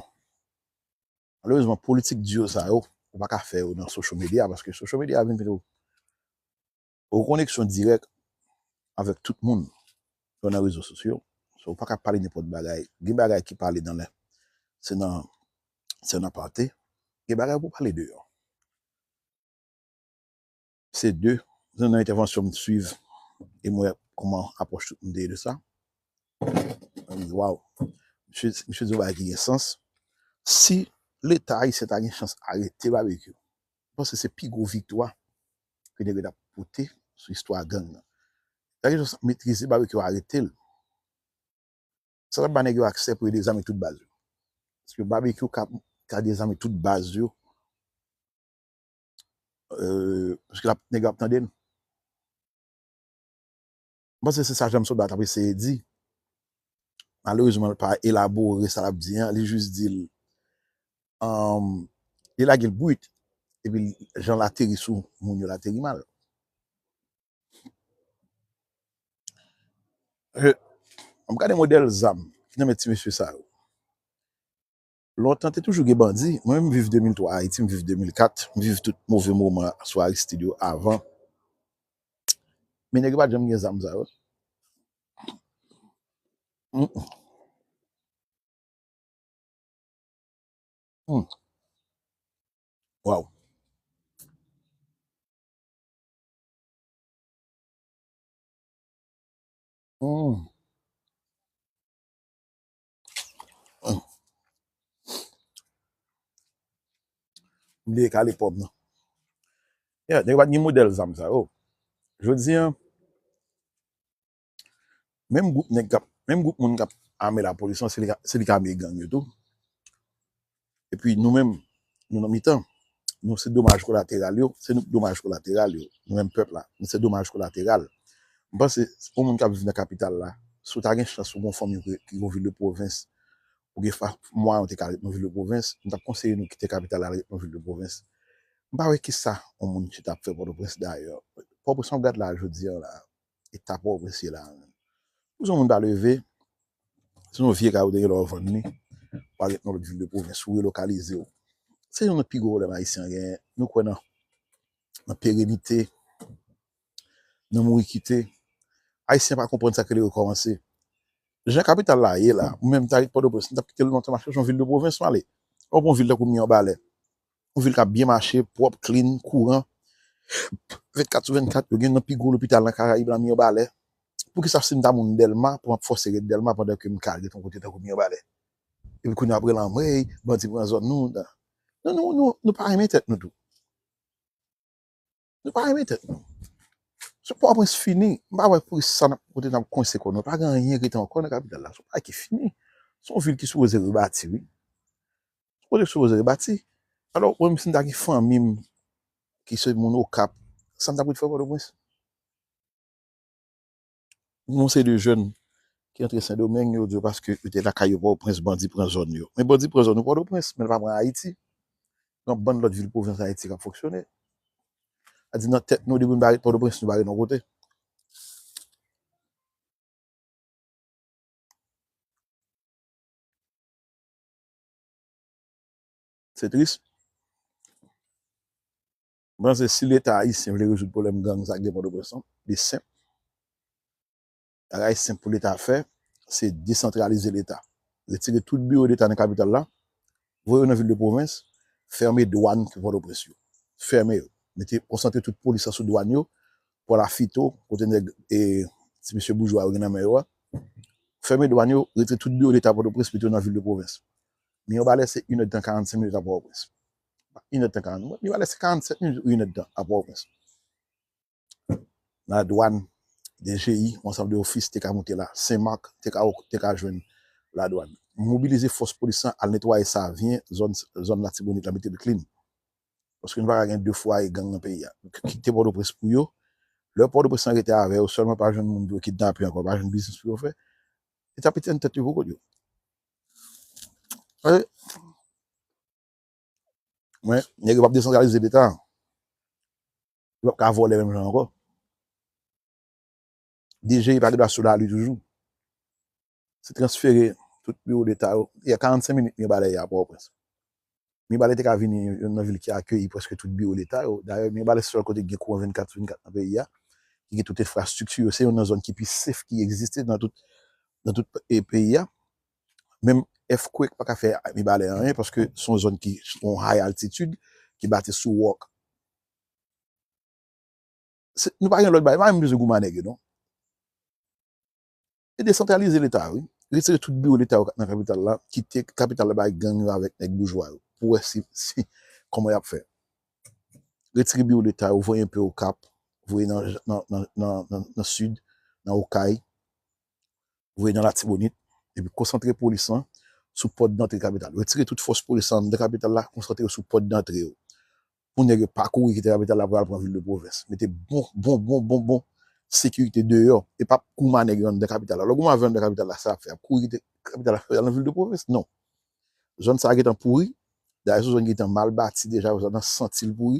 Malerezman, politik di yo sa yo, ou pa ka fè yo nan social media, paske social media vin pito ou koneksyon dirèk avèk tout moun yo nan rezo sosyo. So, ou pa ka pale nenpòt bagay. Gen bagay ki pale nan lè, se nan, se nan pate. Gen bagay pou pale deyò. Se de, se nan entèvansyon m swiv, e m wè kòman apwòch tout moun te ye de sa. Mwen di, waw. Misye, misye di yon bagay ki gen sans. Si Leta ayisyen ta gen chans arete Babekyou, m panse se pi gwo viktwa ke nèg yo t ap pote sou istwa gang nan. Ta gen chans metrize Babekyou, arete l. Sa t ap ba nèg yo aksè pou yo dezame tout baz yo. Paske Babekyou ka, ka dezame tout baz yo. Euh, paske l ap, nèg yo ap tande n. M panse se sa Jan Soda t ap eseye di. Malerezman, l pa elabore sa l ap di an, li jis di l, um, li lage l brit, epi l, jan l ateri sou moun yo, l ateri mal. Euh, m gade modèl zam ki nan men ti mesye sa yo. Lontan, te toujou gen bandi. Mwen menm, m viv de mil twa Ayiti, m viv de mil kat, m viv tout move moman sou Aristide yo avan. Men nèg yo pa t janm gen zam sa yo. Mm. Mm. Waw. Mm. Mm. M bliye kale pòm nan. Yeah, nèg yo pa t gen modèl zam sa yo. Jodi a, menm gwoup nèg k ap, menm gwoup moun k ap ame lapolis lan, se li k, se li k ame gang yo tou. Epi nou menm, nou nan mitan. Nou se domaj kolateral yo, se nou domaj kolateral yo. Nou menm pèp la, nou se domaj kolateral. M panse, yon moun k ap viv nan kapital la, si w ta gen chans ou gen yon fanmi ki, ki gen yon vil de pwovens, ou gen fa-, mwayen ou te ka ret nan vil de pwovens, m t ap konseye nou kite kapital la, ret nan vil de pwovens. M pa wè kisa yon moun chita ap fè Pòtoprens dayè. Pòtoprens, w ap gad la jodi a la, eta Pòtoprens ye la. Pou yon moun pa leve, se yon vye kay ou te gen lè w vann li, w al ret nan lòt vil de pwovens, ou relokalize w. Se youn nan pi gwo pwoblèm Ayisyen an genyen. Nou kwè nan, nan perenite, nan mouri kite. Ayisyen pa konprann sa k rele rekòmanse. Jan kapital la ye la, ou menm ta ret Pòtoprens, m t ap kite l lontan, m ap chèche yon vil de pwovens m ale. Ou pran yon vil tankou Mibalè. Yon vil k ap byen mache, pwòp, clean, kouran. Vennkat sou vennkat, yo gen nan pi gwo lopital nan Karayib la, Mibalè. Poukisa si m ta moun Dèlma, pou m ap fòse ret Dèlma pandan ke m ka al ret yon kote tankou Mibalè? Epi kounye a apre l anmwey, bandi pran zòn nou. Non, nou, nou, nou pa renmen tèt nou tou. Nou pa renmen tèt nou. Se Pòtoprens fini. M pa wè pou sa n ap, kote n ap kwense kò nou. Pa gen anyen rete ankò nan kapital la. Se yon bagay ki fini. Se yon vil ki sipoze rebati, wi. Se yon kote ki sipoze rebati. Alò, mwen menm si m ta gen fanmi m ki se moun Okap, sa m t ap ret fè Pòtoprens? Yon seri de jèn ki antre Sendomeng, yo di yo paske yo te lakay yo Pòtoprens, bandi pran zòn yo. Men bandi pran zòn yo Pòtoprens, men l pa pran Ayiti. Yon bann lòt vil pwovens Ayiti k ap fonksyone. Sa di nan tèt nou, depi nou pa ret Pòtoprens, nou pa ret yon kote. Se tris. Mwen panse si Leta ayisyen vle rezoud pwoblèm gang sa k gen Pòtoprens lan, li senp. Bagay senp pou Leta fè, se desantralize Leta. Retire tout biwo Leta nan kapital la, voye yo nan vil de pwovens, fèmen dwàn ki Pòtoprens yo. Fèmen yo. Mete, konsantre tout polis lan sou dwàn yo, pou al afito, kote nèg, e, ti mesye boujwa yo gen nan men yo a. Fèmen dwàn yo, retire tout biwo Leta Pòtoprens, mete yo nan vil de pwovens. Mibalè se inèdtan karannsenk minit a Pòtoprens. Inèdtan karannsenk minit. Mibalè se karannsèt minit ou inèdtan a Pòtoprens. Ladwàn, D G I, yon ansanm de ofis te ka moute la. Senmak te ka, te ka jwenn ladwàn. Mobilize fòs polis lan, al netwaye Savyen, zòn, zòn Latibonit la, mete l clean. Paske nou pa ka gen de fwaye gang nan peyi a. Kite Pòtoprens pou yo. Lè Pòtoprens lan rete avè yo sèlman, pa jwenn moun pou yo kidnape ankò, pa jwenn biznis pou yo fè, yo t ap etèn tèt yo pou kont yo. Paske, men, nèg yo p ap desantralize Leta. Yo p ap ka vòlè menm jan ankò. D G I pa gen dwa sou lari toujou. Se transfere tout biwo Leta yo. Gen karannsenk minit Mibalè ye a Pòtoprens. Mibalè te ka vini youn nan vil ki akeyi prèske tout biwo Leta yo. Dayè, Mibalè se sèl kote ki gen kouran vennkat sou vennkat nan peyi a, ki gen tout enfrastrikti yo. Se youn nan zòn ki pi safe ki egziste nan tout, nan tout, e, peyi a. Menm earthquake pa ka fè Mibalè anyen, paske se yon zòn ki, yon high altitude, ki bati sou wòk. Se, nou pa gen lòt bagay, pa menm bezwen goumen ak nèg yo, non. E desantralize Leta, wi. Retire tout biwo leta yo nan kapital la, kite kapital la bay gang yo avèk nèg boujwa yo. Pou wè si, si, kòman y ap fè. Retire biwo leta yo, voye enpe Okap, voye nan, nan, nan, nan, nan, nan Sid, nan Okay, voye nan Latibonit, epi konsantre polis lan sou pòt dantre kapital. Retire tout fòs polis lan anndan kapital la, konsantre yo sou pòt dantre yo. Pou nèg yo pa kouri kite kapital la pou al pran vil de pwovens. Mete bon, bon, bon, bon, bon sekirite deyò. E p ap kouman nèg yo anndan kapital la. Lè w kouman avè anndan kapital la, sa ap fè? Ap kouri kite kapital la, al nan vil de pwovens? Non. Zòn sa a gentan pouri. Dayè, se yon zòn ki gentan mal bati deja, zòn nan santi l pouri.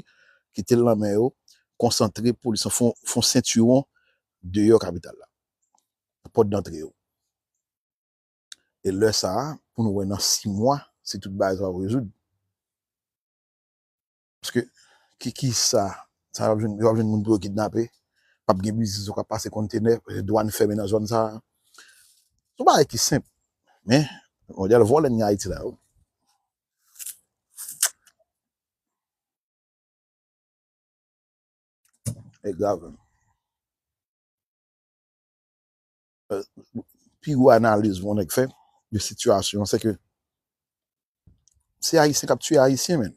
Kite l nan men yo. Konsantre polis lan, fè yon, fè yon sentiwon deyò kapital la. Pòt dantre yo. E lè sa a, pou nou wè nan sis mwa, si tout bagay sa va rezoud. Paske, ki, ki sa, sa yo ap jwenn, yo ap jwenn moun pou yo kidnape, p ap gen biznis yo k ap pase kontenè, paske dwàn fèmen nan zòn sa a. Se yon bagay ki senp. Men, mondyal vòlè n gen Ayiti la, wi. E grav. Euh, pi gwo analiz yon nèg fè de sitiyasyon an, se ke se Ayisyen k ap tiye Ayisyen, menm.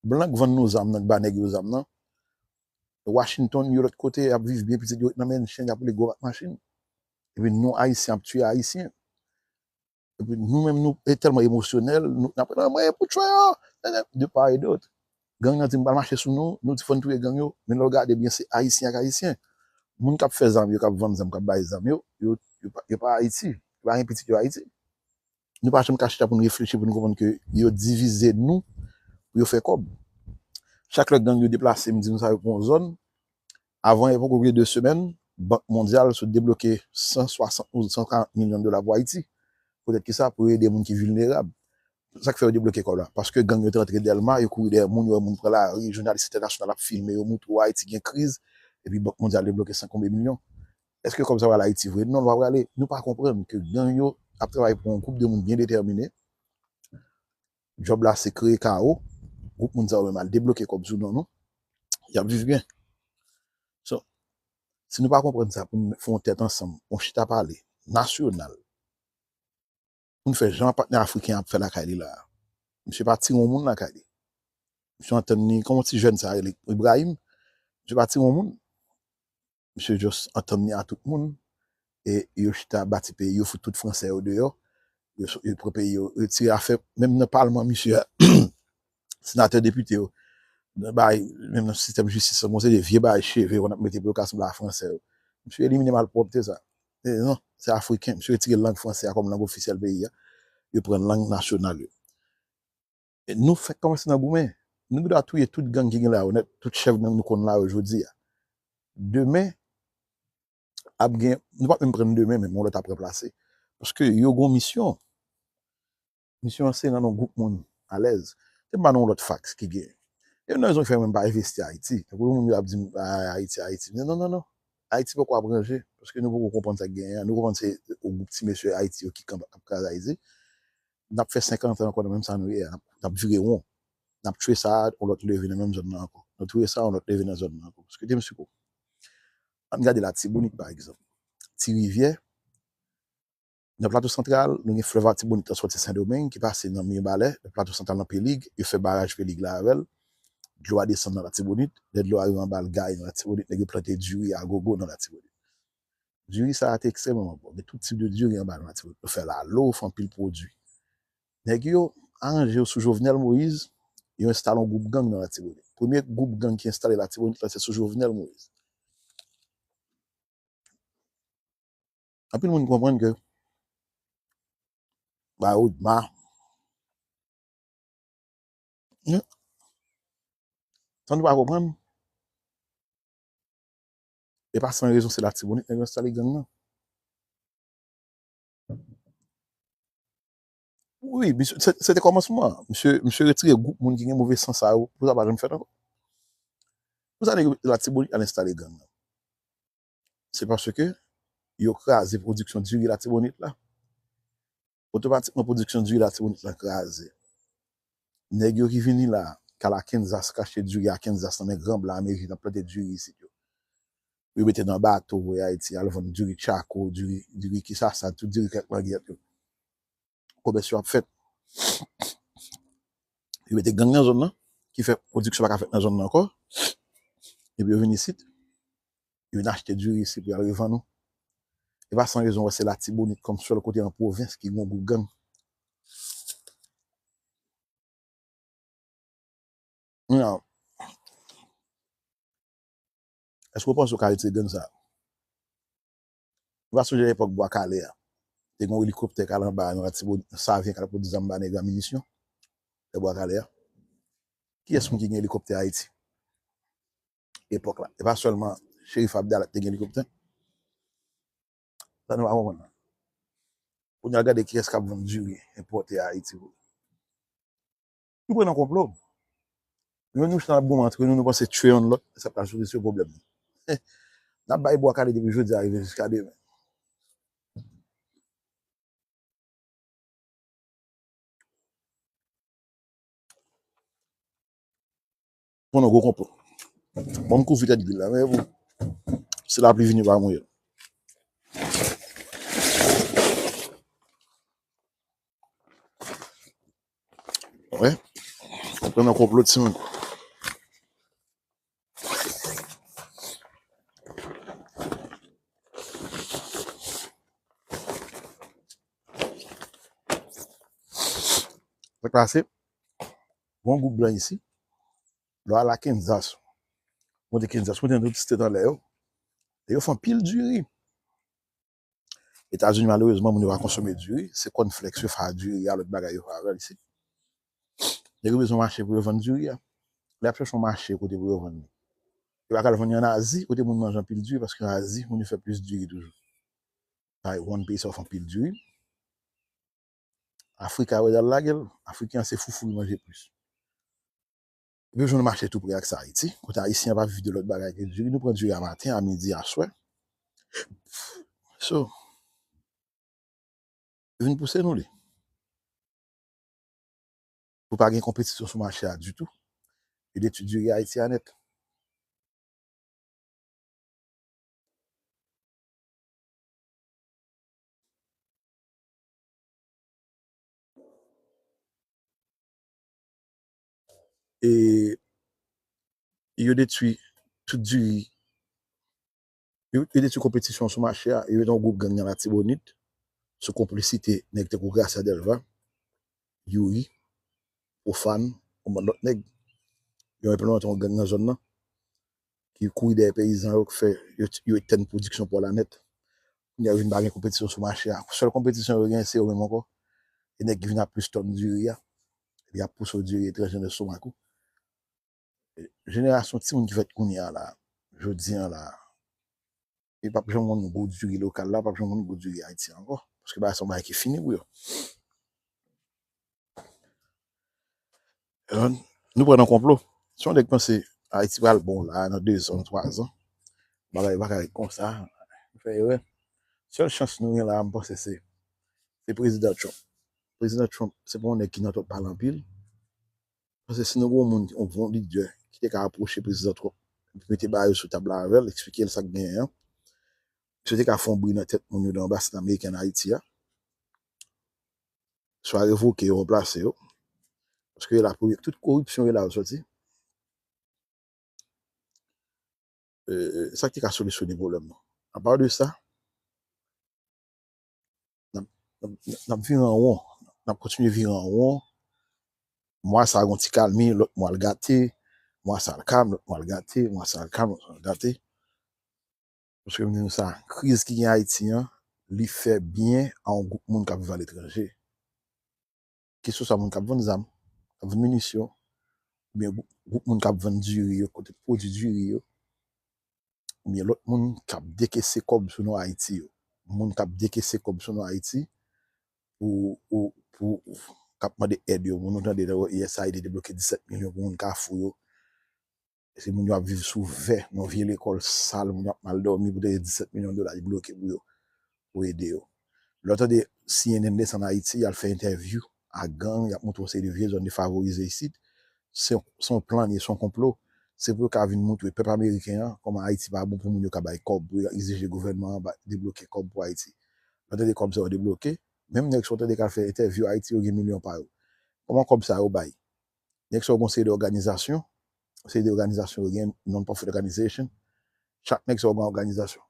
Blan k vann nou zam nan, k ba nèg yo zam nan, Washington, yo lòt kote, y ap viv byen, pitit yo ret nan men chen, y ap woule gwo machin. Epi nou, Ayisyen, ap tiye Ayisyen. Epi nou menm, nou e tèlman emosyonèl, nou, n ap rele mwen pou tchwe yo, de part et d'autre. Gang nan di m pral mache sou nou, nou di fò n touye gang yo, men lè w gade byen, se Ayisyen ak Ayisyen. Moun k ap fè zam yo, k ap vann zam, k ap bay zam yo, yo, yo pa, yo pa Ayiti. Yo pa gen pitit yo Ayiti. Nou pa janm ka chita pou n reflechi, pou n konprann ke yo divize nou pou yo fè kòb. Chak lè gang yo deplase, m di nou sa yo pou yon zòn, avan, e poko gen de semèn, Bank Mondyal sot debloke san swasant ou san karant milyon dola pou Ayiti. Poutèt ki sa? Pou ede moun ki vilnerab. Sa k fè yo debloke kòb la? Paske gang yo te rantre Dèlma, yo kouri dèyè moun, yo wè moun pran lari, jounalis entènasyonal ap filme yo, montre w Ayiti gen kriz, epi Bank Mondyal debloke san konbyen milyon. Èske kòb sa pral Ayiti vre? Non, l pa prale. Nou pa konprann ke gang yo ap travay pou yon gwoup de moun byen detèmine. Djòb la se kreye kawo. Gwoup moun sa yo menm al debloke kòb sou non nou. Y ap viv byen. So, si nou pa konprann sa, pou n fè yon tèt ansanm, yon chita pale nasyonal, pou n fè jan patnè afriken ap fè lakay li la a. Misye pa tire yon moun lakay li. Misye antann li, kòman ti jèn sa a rele, Ibrahim? Misye pa tire yon moun. Misye just antann li a tout moun. E yo chita bati peyi yo, fout tout Fransè yo deyò. Yo, yo pran peyi yo, retire afè, menm nan palman, misye, senatè, depite yo, nan bay, menm nan sistèm jistis lan, gon seri de vye bagay cheve yo konn ap mete pou yo ka sanble a Fransè yo. Misye elimine malpwòpte sa. E non, se Afriken. Misye retire lang fransè a kòm lang ofisyèl peyi a. Yo pran lang nasyonal yo. E nou fèk kòmanse nan goumen. Nou gendwa touye tout gang ki gen la yo nèt, tout chèf gang nou konn la yo jodi a. Demen, ap gen, nou p ap menm pran demen, men yon lòt ap ranplase. Paske yo gon misyon. Misyon an se rann yon gwoup moun alèz. Se pa nan yon lòt faks ki gen. E yon nan rezon ki fè mwen pa envesti Ayiti. Tankou moun yo ap di m, "Ah, Ayiti, Ayiti." Non, non, non, non. Ayiti poko ap ranje, paske nou poko konprann sa k genyen an. Nou konprann se yon gwoup ti mesye Ayiti yo ki kanpe ap kraze Ayiti. N ap fè senkant an ankò nan menm sa nou ye a. N ap, n ap vire won. N ap tchwe sa a, yon lòt leve nan menm zòn nan ankò. N ap tchwe sa a, yon lòt leve nan zòn nan ankò. Paske te m siko. Ann gade Latibonit, pa egzanp. Ti Rivyè, nan Plato Santral, nou gen flèv Latibonit lan sòti Sendomeng, ki pase nan Mibalè, nan Plato Santral nan Pelig, yo fè baraj Pelig la avè l, dlo a desann nan Latibonit, lè dlo a rive anba l gaye nan Latibonit, nèg yo plante diri a gogo nan Latibonit. Diri sa a te ekstrèmeman bon, gen tout tip de diri anba nan Latibonit, yo fè lalo, fè anpil pwodui. Nèg yo aranje yo sou Jovenel Moïse, yo enstale yon gwoup gang nan Latibonit. Premye gwoup gang ki enstale Latibonit la, se sou Jovenel Moïse. Anpil moun konprann ke ba yo ma. Sa nou pa konprann. E pa san rezon se Latibonit nèg yo enstale gang nan. Wi, misye, se, se te kòmansman an. Misye, misye retire gwoup moun ki gen move san sa yo pou sa pa janm fèt ankò. Pou sa nèg yo Latibonit al enstale gang nan? Se paske yo kraze pwodiksyon diri Latibonit la. Otomatikman, pwodiksyon diri Latibonit la kraze. Nèg yo ki vini la, k al Arkansas, k achte diri Arkansas nan men gran blan Ameriken k ap plante diri isit yo. pou yo mete nan bato voye Ayiti, al vann diri tchako, diri, diri kisasa, tout diri kèk langyèt yo. Komès yo ap fèt. Yo mete gang nan zòn nan, ki fè pwodiksyon pa ka fèt nan zòn nan ankò. Epi yo vin isit, yo vin achte diri isit pou y al revann ou. E pa san rezon, wè, se Latibonit kòm sèl kote an pwovens ki gen yon gwoup gang. Kounye a, èske w panse w ka retire gang sa a? Ou pa sonje epòk Bwa Kale a? Te gen yon elikoptè k al anba nan Latibonit, nan Savyen, k al pot zam ba nèg la, minisyon, lè Bwa Kale a. Kiyès moun ki gen elikoptè Ayiti? Epòk la. E pa sèlman Cherif Abdallah ki te gen elikoptè. Sa nou pa konprann nan. Kounye a gade kiyès k ap vann diri enpòte a Ayiti pou li. Nou pran nan konplo. Nou menm nou chita n ap goumen antre nou, nou panse tchwe youn lòt, sa pral souse sou pwoblèm nou. N ap bay Bwa Kale depi jodi a rive jiska demen. Pran nan gwo konplo. Bon, m kouvri tèt gil la, men pou si lapli vini pa mouye l. Wè. Pran nan konplo timoun. Sa k pase? Gon gwoup blan isi. Lè w al Arkansas, monte Kansas, monte nan tout state anlè yo. E yo fè anpil diri. Etazini, malerezman, moun yo pa konsome diri. Se cornflakes yo fè a diri a, lòt bagay yo fè avè l isit. Nèg yo bezwen mache pou yo vann diri a. Lè y ap chèche yon mache kote pou yo vann li. Yo pa ka al vann li ann Azi, kote moun manje anpil diri, paske ann Azi, moun yo fè plis diri toujou. Taiwan, peyi sa yo fè anpil diri. Afrika, yo al lage l. Afriken an, se foufou li manje plis. Epi yo jwenn mache tou pre ak sa Ayiti, kote Ayisyen an pa viv de lòt bagay ke diri. Nou pran diri a maten, a midi, aswè. So, yo vin pouse nou li. Pou pa gen konpetisyon sou mache a ditou. Yo detwi diri Ayiti a nèt. E yo detwi tout diri. Yo, yo detwi konpetisyon sou mache a. Yo mete yon gwoup gang nan Latibonit, sou konplisite nèg tankou Gracia Delva, Youri, Profane, yon bann lòt nèg. Yo enplimante yon gang nan zòn nan, ki kouri dèyè peyizan yo, ki fè yo, yo etèn pwodiksyon pwa la nèt. Kounye a, yo vin pa gen konpetisyon sou mache a. Sèl konpetisyon yo gen, se yo menm ankò. E nèg ki vin ap plis tòn diri a. Epi y ap pouse w diri etranje nan lestomak ou. Jenerasyon timoun ki fèt kounye a la, jodi a la, yo p ap janm konn gou diri lokal la, p ap janm konn gou diri Ayiti a ankò. Paske bagay sa yon bagay ki fini pou yo. Alò, nou pran nan konplo. Si yon nèg panse Ayiti pral bon la, nan de zan, twa zan, bagay pa ka ret konsa, nou fè erè. Sèl chans nou gen la, m panse se, se Prezidan Trump. Prezidan Trump, se pa yon nèg ki nan twòp pale anpil. Paske si nou gen yon moun, yon bon lidè ki te ka apwoche Prezidan Trump, epi mete bagay yo sou tab la avè l, eksplike l sa k genyen an, misye te ka fè yon bri nan tèt moun yo nan anbasad ameriken ann Ayiti a. Swa revoke yo, ranplase yo. Paske yo la pou tout koripsyon yo la yo soti. E, sa ki te ka solisyone pwoblèm nan. Apa de sa, n ap, n ap, n ap vire an won. N ap kontinye vire an won. Mwa sa a gon ti kalmi, lòt mwa l gate. Mwa sa a l kalm, lòt mwa l gate. Mwa sa a l kalm, lòt mwa l gate. Paske m di nou sa, kriz ki gen Ayiti an, li fè byen a yon gwoup moun k ap viv aletranje. Keseswa moun k ap vann zam, k ap vann minisyon, oubyen gwoup, gwoup moun k ap vann diri yo, kote pwodui diri yo, oubyen lòt moun k ap dekese kòb sou non Ayiti yo. Moun k ap dekese kòb sou non Ayiti pou, pou, pou, k ap mande èd yo. Moun nou tande nan U S A I D te bloke disèt milyon pou moun Kafou yo. Se moun yo ap viv sou vè, nan vye lekòl sal, moun yo ap mal dòmi pou te gen disèt milyon dola li bloke pou yo, pou ede yo. Lè w tande C N N desann Ayiti, y al fè entèvyou ak gang, y ap montre w se de vye zòn defavorize isit. Se, se yon plan li ye, se yon konplo. Se pou yo ka vin moutre pèp ameriken an kòman Ayiti pa bon pou moun yo ka bay kòb pou yo egzije gouvènman an ba- debloke kòb pou Ayiti. Lè w tande kòb sa yo debloke, menm nèg sa w tande k al fè entèvyou Ayiti yo gen milyon pa yo. Kòman kòb sa yo bay? Nèg sa yo gon seri de òganizasyon, seri de òganizasyon yo gen non-profit organization. Chak nèg sa yo gon òganizasyon.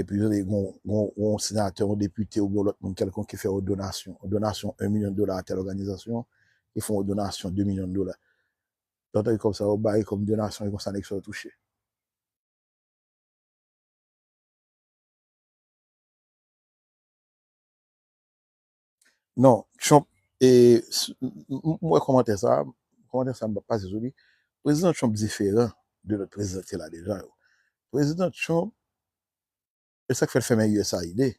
Epi yo gon, gon, gon senatè, yon depite oubyen yon lòt moun kèlkonk ki fè yon donasyon, yon donasyon yon milyon dola a tèl òganizasyon, ki fè yon donasyon de milyon dola. Lè w tande kòb sa yo bay kòm donasyon, e konsa nèg sa yo touche. Non, Trump, e, s- m- m- m wè kòmantè sa, kòmantè sa m p ap pase sou li. Prezidan Trump diferan de lòt prezidan ki te la deja yo. Prezidan Trump, e sa k fè l fèmen U S A I D.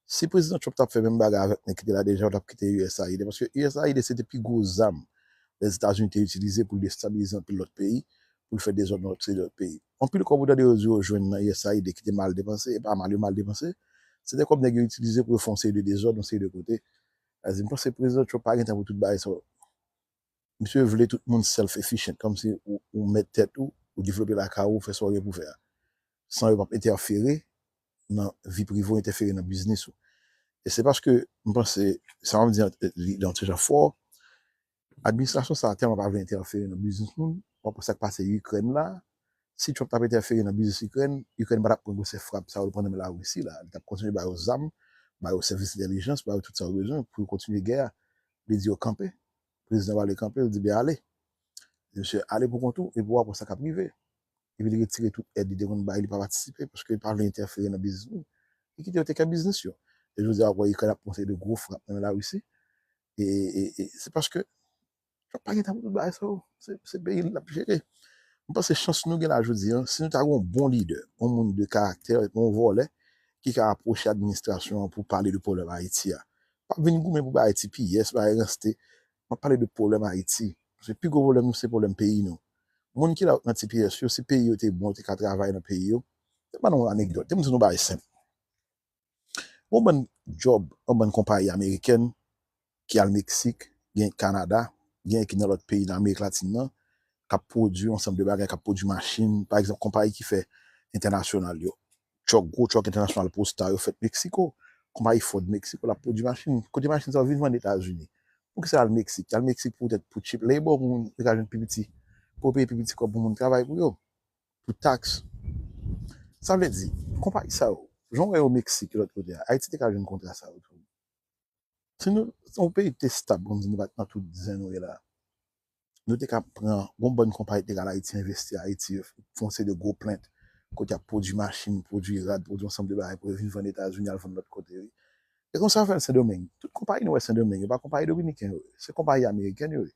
Si prezidan Trump t ap fè menm bagay avèk nèg ki te la deja yo, t ap kite U S A I D, paske U S A I D se te pi gwo zam Lèzetazini te itilize pou l destabilize anpil lòt peyi, pou l fè dezòd nan lòt seri de lòt peyi. Anpil kòb ou tande yo di yo jwenn nan U S A I D ki te mal depanse, e pa mal yo mal depanse, se te kòb nèg yo itilize pou yo fè yon seri de dezòd, yon seri de kote. Sa di, m panse prezidan Trump pa gen tan pou tout bagay sa yo. Misye vle tout moun self-efficient, kòmsi ou, ou mèt tèt ou, ou devlope lakay ou, ou fè sa w gen pou fè a. San yo p ap entèfere nan vi prive w, entèfere nan biznis ou. E se paske m panse, sa m ap di an, li, li yon ti jan fò, administrasyon sa a tèlman pa vle entèfere nan biznis moun, w ap wè sa k pase Ikrèn la, si Trump t ap entèfere nan biznis Ikrèn, Ikrèn pa t ap pran gwosè frap sa yo l pran nan men Larisi la, li t ap kontinye ba yo zam, ba yo sèvis entèlijans, ba yo tout sa yo bezwen pou yo kontinye gè a. Li di yo kanpe, prezidan pa vle kanpe, li di ben ale. Misye ale pou kont ou, epi w ap wè sa k ap rive. Epi li retire tout èd li te konn bay, li pa patisipe, paske li pa vle entèfere nan biznis moun. Li kite yo tek kè biznis yo. E jodi a, w ap wè Ikrèn ap pran seri de gwo frap nan men Larisi. E, e, e se paske Trump pa gen tan pou tout bagay sa yo. Se, se peyi l l ap jere. M panse chans nou gen la jodi a, si nou ta gen yon bon lidè, yon moun de karaktè, yon vòlè, ki ka apwoche administrasyon an pou pale de pwoblèm Ayiti a. Pa vin goumen pou bay T P S, bay ranste. M ap pale de pwoblèm Ayiti. Paske pi gwo pwoblèm nou, se pwoblèm peyi nou. Moun ki la nan T P S yo, si peyi yo te bon, yo te ka travay nan peyi yo. Te ban nou yon anekdòt. Te m di nou bagay senp. Yon bann djòb, yon bann konpayi amerikèn ki al Meksik, gen Kanada, gen ki nan lòt peyi nan Amerik Latin nan, k ap pwodui yon ansanm de bagay, k ap pwodui machin, pa egzanp, konpayi ki fè entènasyonal yo. Truck, gwo truck entènasyonal Posta yo fèt Meksiko. Konpayi Ford Meksiko, l ap pwodui machin. Kote machin sa yo vin vann Etazini? Poukisa al Meksik? Al Meksik poutèt pou cheap labor, pou moun yo ka jwenn pi piti, pou yo peye pi piti kòb pou moun travay pou yo, pou taks. Sa vle di, konpayi sa yo, jan w wè yo Meksik, lòt kote a, Ayiti te ka jwenn kontra sa yo tou. Si nou, se yon peyi ki te stab, kòmsi nou pa t nan tout zen nou ye la. Nou te ka pran, gon bann konpayi te ka al Ayiti, envesti Ayiti, fè yon seri de gwo plant, kote y ap pwodui machin, pwodui rad, pwodui ansanm de bagay pou yo vin vann Etazini, al vann lòt kote, wi. E konsa yo fè l Sendomeng. Tout konpayi nou wè Sendomeng, yo pa konpayi dominiken yo ye. Se konpayi ameriken yo ye.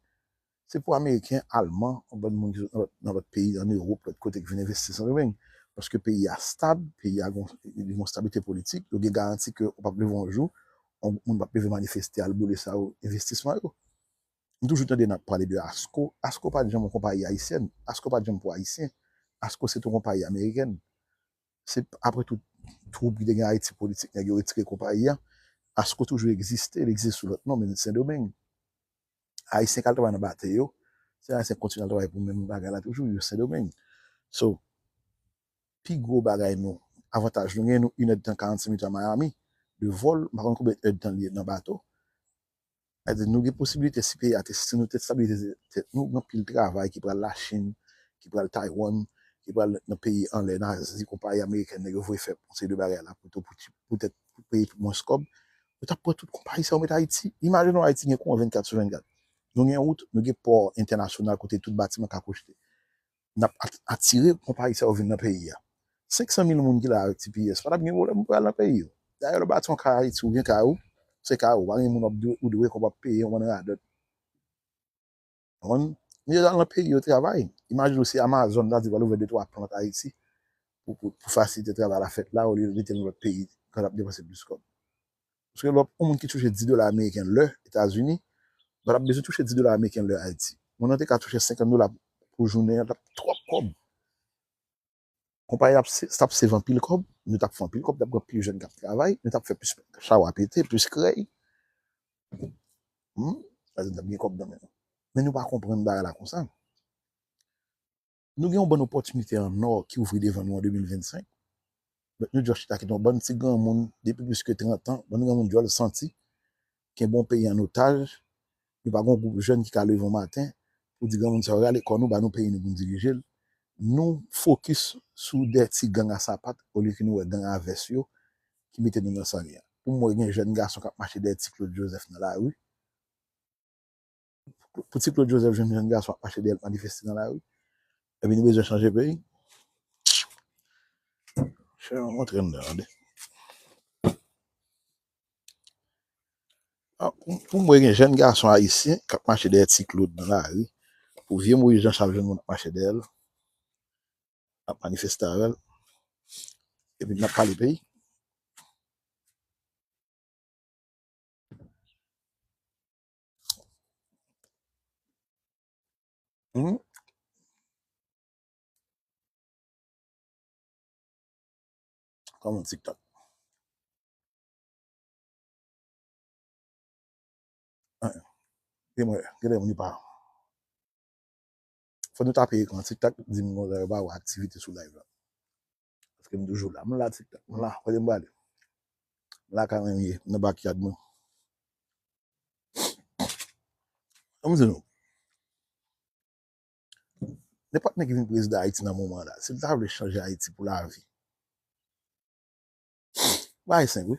Se pou ameriken, alman, yon bann moun ki sot nan lòt, nan lòt peyi, ann Ewòp, lòt kote, ki vin envesti Sendomeng. Paske peyi a stab, peyi a gon, li gon stabilite politik, yo gen garanti ke w p ap leve yon jou, yon moun p ap leve manifeste al boule sa yo, envestisman yo. M toujou tande n ap pale de ASCO. ASCO pa t janm yon konpayi ayisyèn. ASCO pa t janm pou Ayisyen. ASCO se t yon konpayi amerikèn. Se apre tout twoub ki te gen Ayiti politik, nèg yo retire konpayi a. ASCO toujou egziste, li egziste sou lòt non, men Sendomeng. Ayisyen k al travay nan bato yo, se Ayisyen k kontinye al travay pou menm bagay la toujou, yo Sendomeng. So, pi gwo bagay nou, avantaj nou gen, nou inèdtan, karannsenk minit a Miami, de vòl, m pa konn konbyen èdtan li ye nan bato. Sa vle di, nou gen posiblite, si peyi a te, si nou te stabilize tèt nou, gen anpil travay ki pral Lachin, ki pral Taiwan, ki pral nan peyi anlè, nan Azi, konpayi amerikèn, nèg yo voye fè yon seri de bagay la, pou, pou, poutèt pou peye mwens kòb. Yo t ap pran tout konpayi sa yo met Ayiti. Imajine w, Ayiti gen kouran vennkat sou vennkat. Nou gen wout, nou gen pò entènasyonal kote tout batiman ka pwojte. N ap at- atire konpayi sa yo vin nan peyi a. Senk san mil moun ki la avèk T P S, pa t ap gen pwoblèm pou yo al nan peyi yo. Dayè, lè w bati yon kay Ayiti, ou gen kay ou, se kay ou, pa gen moun w ap dwe, ou dwe kòb w ap peye yon bann radòt. Konprann? Yo al nan peyi yo travay. Imajine w si Amazon ta di pral ouvè de twa plant Ayiti pou, pou, pou fasilite travay la fèt la, olye l rete nan lòt peyi, kote l ap depanse plis kòb. Paske lè yon moun ki touche dis dola ameriken lè Etazini, pa t ap bezwen touche dis dola ameriken lè Ayiti. Moun nan te ka touche senkant dola pou jounen an, t ap twòp kòb. Konpayi ap se- t ap save anpil kòb, nou t ap fè anpil kòb, t ap gen plis jèn k ap travay, nou t ap fè plis chawa pete, plis krèy. Hmm? Sa vle di n t ap gen kòb nan men nou. Men nou pa konprann bagay la konsa. Nou gen yon bann opòtinite an nò ki ouvri devan nou an de mil vennsenk. But nou just chita kite yon bann ti granmoun depi plis ke trant an, bann granmoun djòl santi, kenbe yon peyi an otaj. Nou pa gen yon gwoup jèn ki ka leve yon maten pou di granmoun sa yo rale kò nou, ba nou peyi nou pou n dirije l. Nou fokis sou de ti gang a sapat olye ke nou wè gang a vès yo ki mete nou nan sa n ye a. Pou mwen, gen jèn gason k ap mache dèyè Ti Claude Joseph nan lari. Pou Ti Claude Joseph jwenn jèn gason ap mache dèyè l manifeste nan lari. Epi nou bezwen chanje peyi. Chè, antre anndan, tande. Ah, pou, pou mwen, gen jèn gason ayisyen k ap mache dèyè Ti Claude nan lari. Pou vye Moyiz Jan Chal jwenn moun ap mache dèyè l, ap manifeste avè l. Epi n ap pale peyi. Hmm? Kòman TikTok? Ah, gen mwen, gen lè moun li pa. Fò nou tape ekran TikTok, di m konsa yo pa wè aktivite sou live la. Paske m toujou la. M la TikTok, m la, kote m prale. M la ka menm ye, m nan backyard mwen. Ann di nou, nenpòt nèg ki vin prezidan Ayiti nan moman la, si l ta vle chanje Ayiti pou lavi, bagay senp, wi.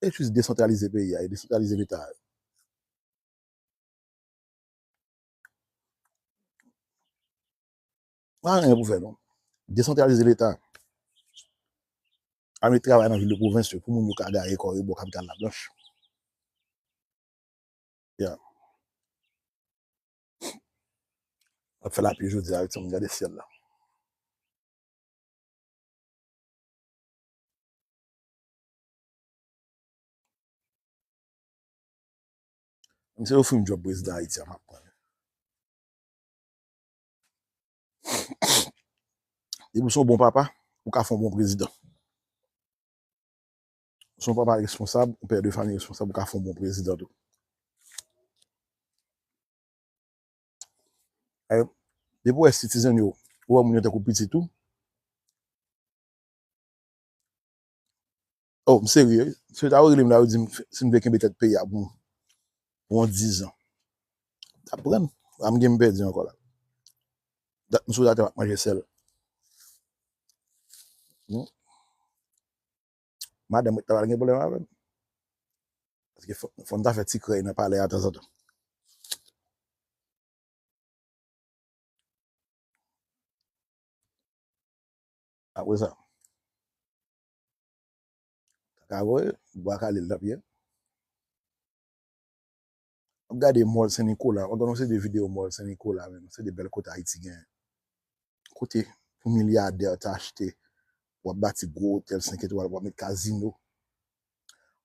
E jis desantralize peyi a, e desantralize Leta a. Pa anyen pou fè, non. Desantralize Leta. Al met travay nan vil e pwovens yo pou moun yo ka gaye kò yo bò kapital Lablanch. Ya. Ap fè lapli jodi a, avèk sa m gade syèl la. Misye ofri m djòb prezidan Ayiti a, m ap pran l. Depi w se yon bon papa, ou ka fè yon bon prezidan. Ou se yon papa responsab, yon pè de fanmi responsab, ou ka fè yon bon prezidan tou. Eh, depi w wè citizen yo, ou wè moun yo tankou pitit ou. Oh, m serye, wi. Si yo ta rele m la, yo di m si m vle kenbe tèt peyi a pou, pou yon diz an. M t ap pran l. A m gen m pèdi ankò la. Dat m sou latè m ap manje sèl. Hmm. Madanm mwen ta pral gen pwoblèm avè m. Paske fò, fò n ta fè ti krèy nan palè a tanzantan. Apre sa, kaka voye, bwa kale l t ap ye. W ap gade Mòl Sen Nikola, w ap gade yon seri de videyo Mòl Sen Nikola menm, se de bèl kote Ayiti gen. Kote pou milyadè ta achte, w ap bati gwo otèl senk etwal, w ap met kazino.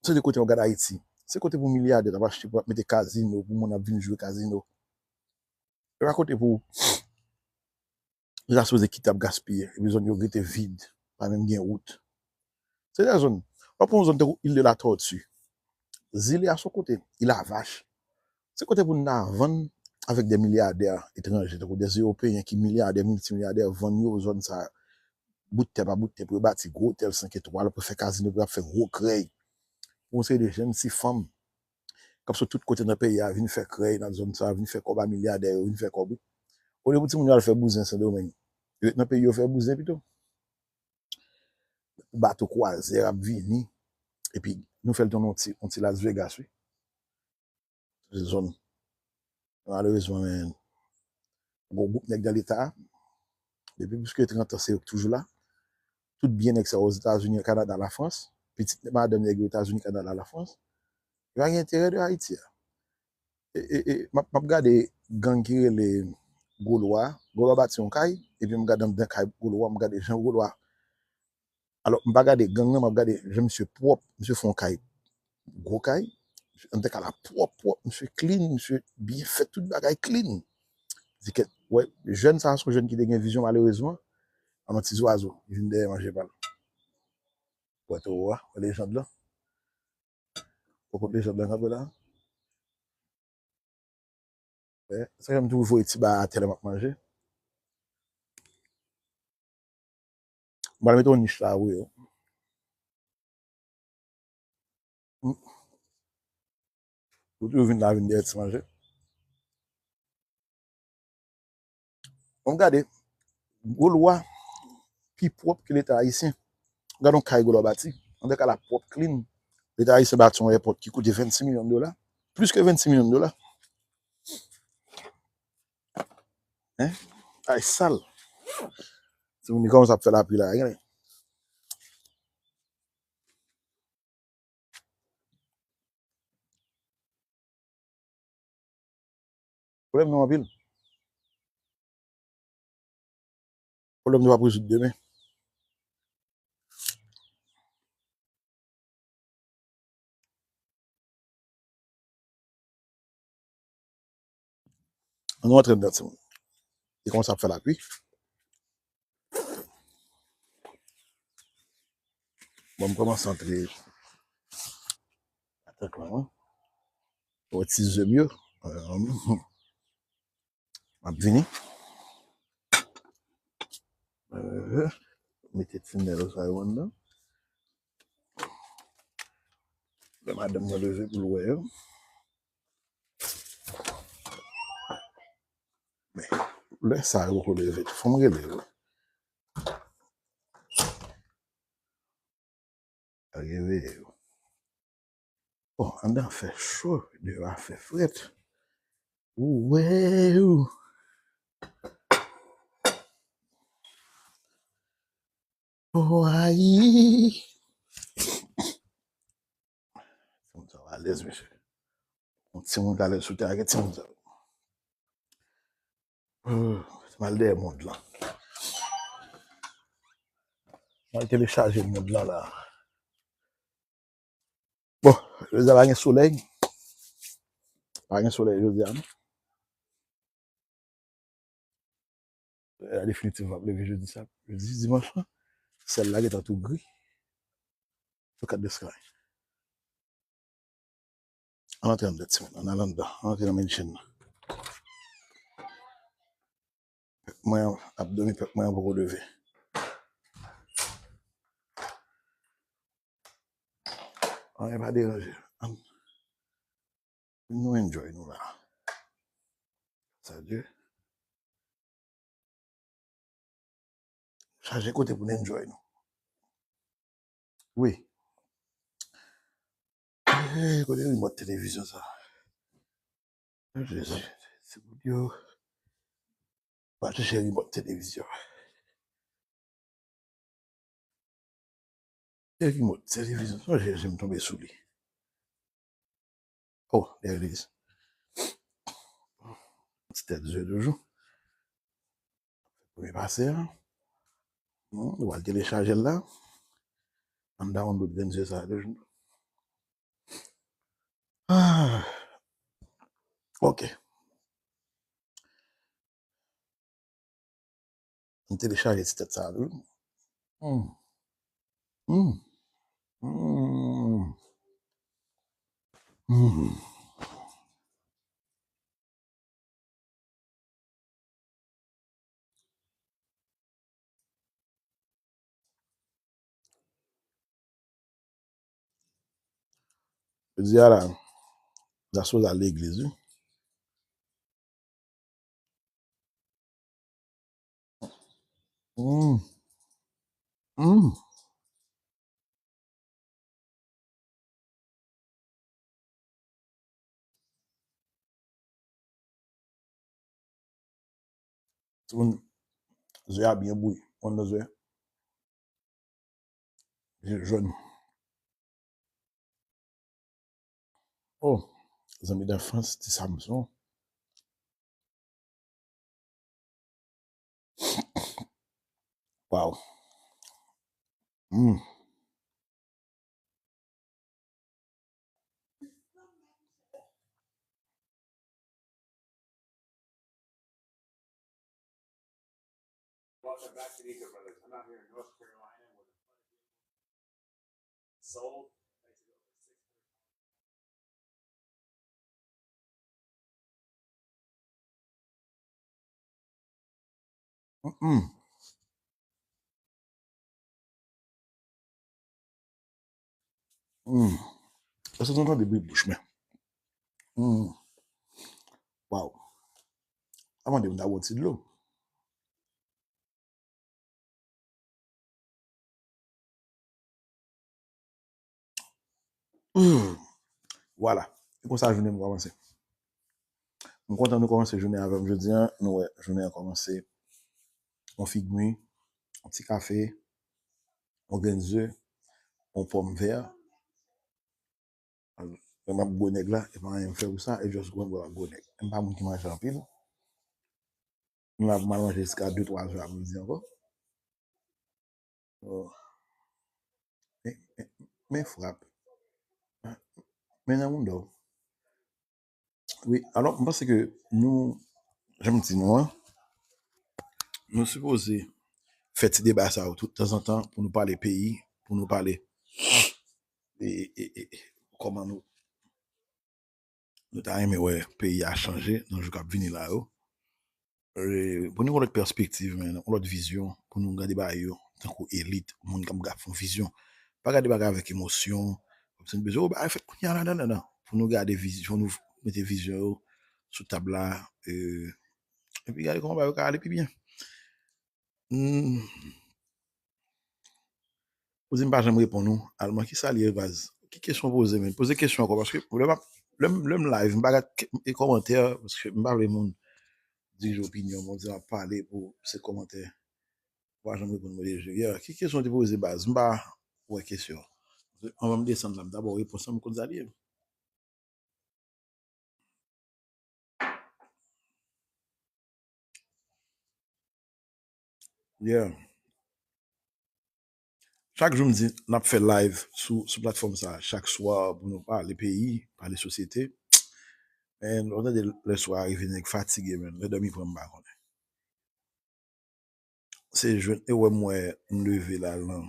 Se de kote w ap gade Ayiti. Se kote pou milyadè ta achte, w ap mete kazino, pou moun ap vin jwe kazino. E pa kote pou li ta sipoze kite ap gaspiye, epi zòn yo rete vid, pa menm gen wout. Se de zòn, w ap pran yon zòn tankou Île de la Tortue. Zile a se yon kote, Île à Vache. Se kote pou n ta vann avèk de milyadè etranje, tankou de Ewopeyen ki milyadè, miltimilyadè, vann yo zòn sa, bout tè pa bout tè, pou yo bati gwo otèl senk etwal, pou yo fè kazino, pou yo ap fè gwo krèy. Pou yon seri de jèn ti fanm k ap sot tout kote nan peyi a, vin fè krèy nan zòn sa, vin fè kòb a milyadè yo, vin fè kòb, wi. Olye pou timoun yo al fè bouzen Sendomeng, yo ret nan peyi yo fè bouzen pito. Bato kwazè ap vini, epi nou fè l tounen yon ti, yon ti Las Vegas, wi. Se zòn. Malerezman, men, gon gwoup nèg nan Leta a, depi plis ke trant an, se yo k toujou la. Tout byen nèg sa yo Ozetazini, Kanada, Lafrans. Pitit madanm nèg yo Etazini, Kanada, Lafrans. Yo pa gen enterè de Ayiti a. E, e, e, m ap, m ap gade gang ki rele Gwo Lwa. Gwo Lwa bati yon kay, epi m gade anndan kay Gwo Lwa, m gade jan Gwo Lwa. Alò, m pa gade gang nan, m ap gade jan misye pwòp, misye fè yon kay, gwo kay, anndan kay la pwòp, pwòp, misye clean, misye byen fèt, tout bagay clean. Di kèt, wè, jèn sa a se yon jèn ki te gen vizyon, malerezman, an yon ti zwazo, li vin dèyè manje pa l. Wè towo a, wè lejand lan. Ou konn lejand lan kanpe la? Wè, sa fè m toujou voye ti bagay atè lè m ap manje. M pral mete yon nich la pou yo. Hmm. Ou toujou vin la, vin dèyè ti manje. Bon, gade, Golwa pi pwòp ke Leta ayisyen. Gade yon kay Golwa bati. Antre kay la pwòp, clean. Leta ayisyen bati yon èpòt ki koute vennsis milyon dola. Plis ke vennsis milyon dola. Hein? Ay sal. Timoun li kòmanse ap fè lapli la. Gade. Pwoblèm nou anpil. Pwoblèm nou p ap rezoud demen. Ann rantre anndan, timoun. Li kòmanse ap fè lapli. Bon, m kòmanse antre atak la, wi. Wè ti ze m yo. Euh, m ap vini. Euh, mete ti nèl sa yo anndan. Lè madanm mwen leve pou l wè yo. Men, lè sa yo poko leve, fò m rele yo. Reveye yo. Bon, anndan fè cho, deyò a fè frèt. Ou wè ou. Oh, ayi. Timoun sa yo alèz, mesye. Yon timoun k alèz sou tè a, gen timoun sa yo. Oh, m al dèyè mond lan. M al telechaje mond lan la. Bon, jodi a pa gen solèy. Pa gen solèy jodi a, non. Solèy la definitivman ap leve jodi sa. Jodi dimanch lan, syèl la gentan tou gri. Look at the sky. Ann antre anndan, timoun. Ann al anndan. Ann antre nan mansion nan. Pèp mwen an ap dòmi, pèp mwen an poko leve. Anyen pa deranje. Ann, nou enjoy nou la. Sa di. Chaje kote pou n enjoy nou. Wi. Eh, kote remote televizyon sa? Oh, Jezi, se pou yo pa chèche remote televizyon. E remote televizyon, oh, Jezi, m tonbe sou li. Oh, there it is. Ti tèt ze toujou. Premye pase a. Hmm, ou al telechaje l la. Ann download grenn ze sa toujou. Ah. Ok. M telechaje ti tèt sa tou. Hmm. Hmm. Hmm. Hmm. Jodi a la, m ta sipoze al legliz, wi. Mm. Mm. Timoun, ze a byen bouyi. Konn nan ze a? Ze jòn. Oh, zanmi d'anfans, ti Samson. Wow. Mm. Welcome back to Nika Brothers. I'm out here in North Carolina with a flood of vehicles sold. Mm-mm. Hmm. Èske nou tande bri bouch mwen? Hmm. Waw. A mande m ta bwè yon ti dlo. Hmm. Vwala. E konsa jounen m kòmanse. M kontan nou kòmanse jounen avè m jodi a. Nou wè, jounen an kòmanse. Yon figi mi, yon ti kafe, yon grenn ze, yon pòm vè. Lè m ap gwo nèg la, e pa anyen m fè pou sa, e just gwo nèg la gwo nèg. M pa moun ki manje anpil. M la pou m al manje jiska de twa zè apremidi ankò. Oh. Men, men, men frap. Men nan moun dò. Wi, alò, m panse ke nou, jan m di nou an, nou sipoze fè ti deba sa yo tout tanzantan pou nou pale peyi, pou nou pale e, e, e, kòman nou, nou ta renmen wè peyi a chanje nan jou k ap vini la yo. E, pou nou yon lòt pèspektiv, men, yon lòt vizyon, pou nou gade bagay yo tankou elit, moun k ap ga-, fè yon vizyon. Pa gade bagay avèk emosyon, kòmsi nou bezwen, o, bagay fèt kounye a la, nan, nan, nan. Pou nou gade vizyon, nou mete vizyon yo sou tab la, e, epi gade kòman bagay yo ka ale pi byen. Hmm. Ou di m pa janm reponn ou. Alman, kisa l ye, baz? Ki kesyon w poze, men? Poze kesyon ankò, paske lè m ap, lè m, lè m live, m pa gad ke-, e kòmantè, paske m pa vle moun dirije opinyon m, on dirait m ap pale pou se kòmantè. Ou pa janm reponn mwen deja. Yeah, ki kesyon w te poze, baz? M pa wè kesyon. Anvan m desann la, m ta ba w repons lan, m konn sa l ye. Yeah. Chak jou m di n ap fè live sou, sou platfòm sa a chak swa pou nou pale peyi, pale sosyete. Men, ou tande lè swa a rive, nèg fatige, men. Lè dòmi pran m, m pa konnen. Se jwenn, e wè m wè m leve la, lan.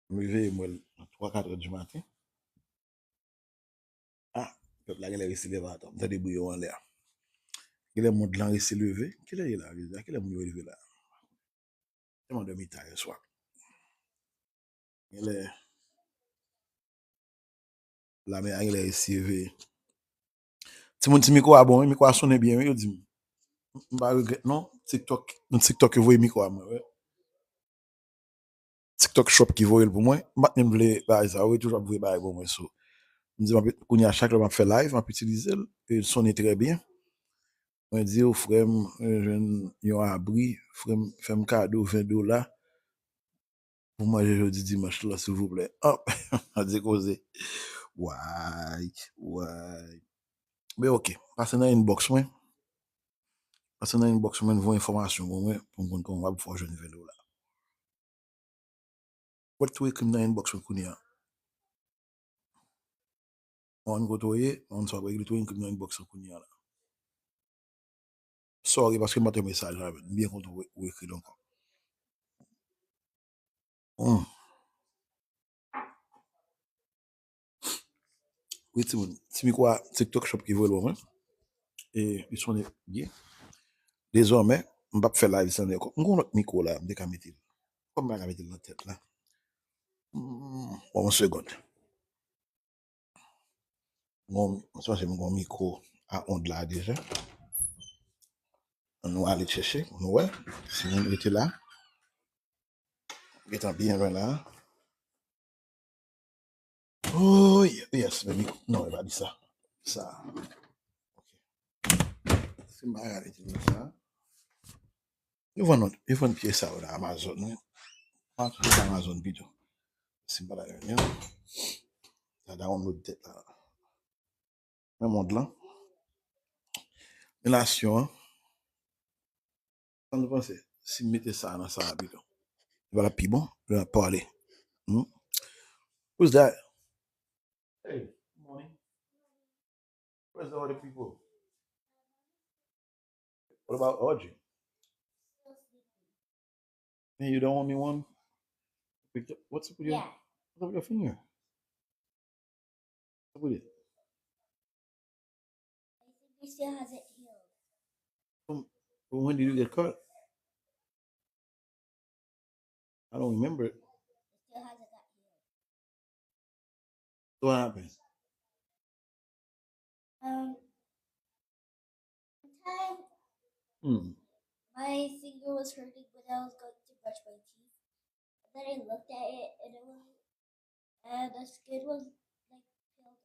M leve, m wè l twa, katrè di maten. Ah, pèp la genlè resi leve atann. M tande bri yo anlè a. Genlè mond lan resi leve. Kilè ye la? Kilè moun yo leve la? Tèlman dòmi ta yè swa. Genlè lame a genlè resi leve. Timoun, ti mikwo a bon, wi, mikwo a sonnen byen, wi, yo di m. M pa regrèt, non. TikTok, yon TikTok yo voye mikwo a mwen, wi. TikTok Shop ki voye l pou mwen. M pa t menm vle bagay sa, wi, toujou ap voye bagay pou mwen, so. M di, m ap, kounye a, chak lè m ap fè live, m ap itilize l, e l sonnen trè byen. Mwen di w, frè m, mwen jwenn yon abri, frè m, fè m kado ven dola pou manje jodi dimanch lan, silvouplè. An, an di koze. Way, way. Men oke, pase nan inbox mwen. Pase nan inbox mwen, voye enfòmasyon pou mwen, pou m konn kòman m ap fè w jwenn ven dola. Ou tou ekri m nan inbox mwen kounye a. Mwen kote w ye, mwen sa w ap regle tou ekri m nan inbox mwen kounye a la. Sorry, paske m pa t wè mesaj la, men m byen kontan w, w ekri l ankò. Hmm. Wi, timoun. Ti mikwo a, TikTok Shop ki voye l ban mwen. E li sonnen byen. Dezòmè, m p ap fè live san li ankò. M gon lòt mikwo la, m te ka mete l. Kòm m pa ka mete l nan tèt la. Hmm, bon, yon segond. Bon, m panse m gon mikwo a ond la deja. Ann nou ale chèche, pou nou wè si moun rete la. Gentan byen lwen la. Oh, ye-, yes, men mikwo. Non, e pa di sa. Sa. Ok. Se m pa rale ti moun sa. Yo vann, yo vann pyès sa yo nan Amazon, wi. Mwen achte nan Amazon pito. Si m pa ta jwenn yo. Sa download tèt la. Men mond lan. Men nasyon an. Sa nou panse? Si m mete sa nan sa a pito. Li pa t ap pi bon? Lè n ap pale. Hmm? Who's that? Hey, morning. Where's the other people? What about Audrey? And you don't want me one? What's up with your, yeah, what's up with your finger? What's up with it? I think it still hasn't healed. From, from when did you get cut? I don't remember it. It still hasn't got healed. So what happened? Um, one time, Hmm. my finger was hurting when I was going to brush my teeth. And then I looked at it, and it was, and the skin was like peeled,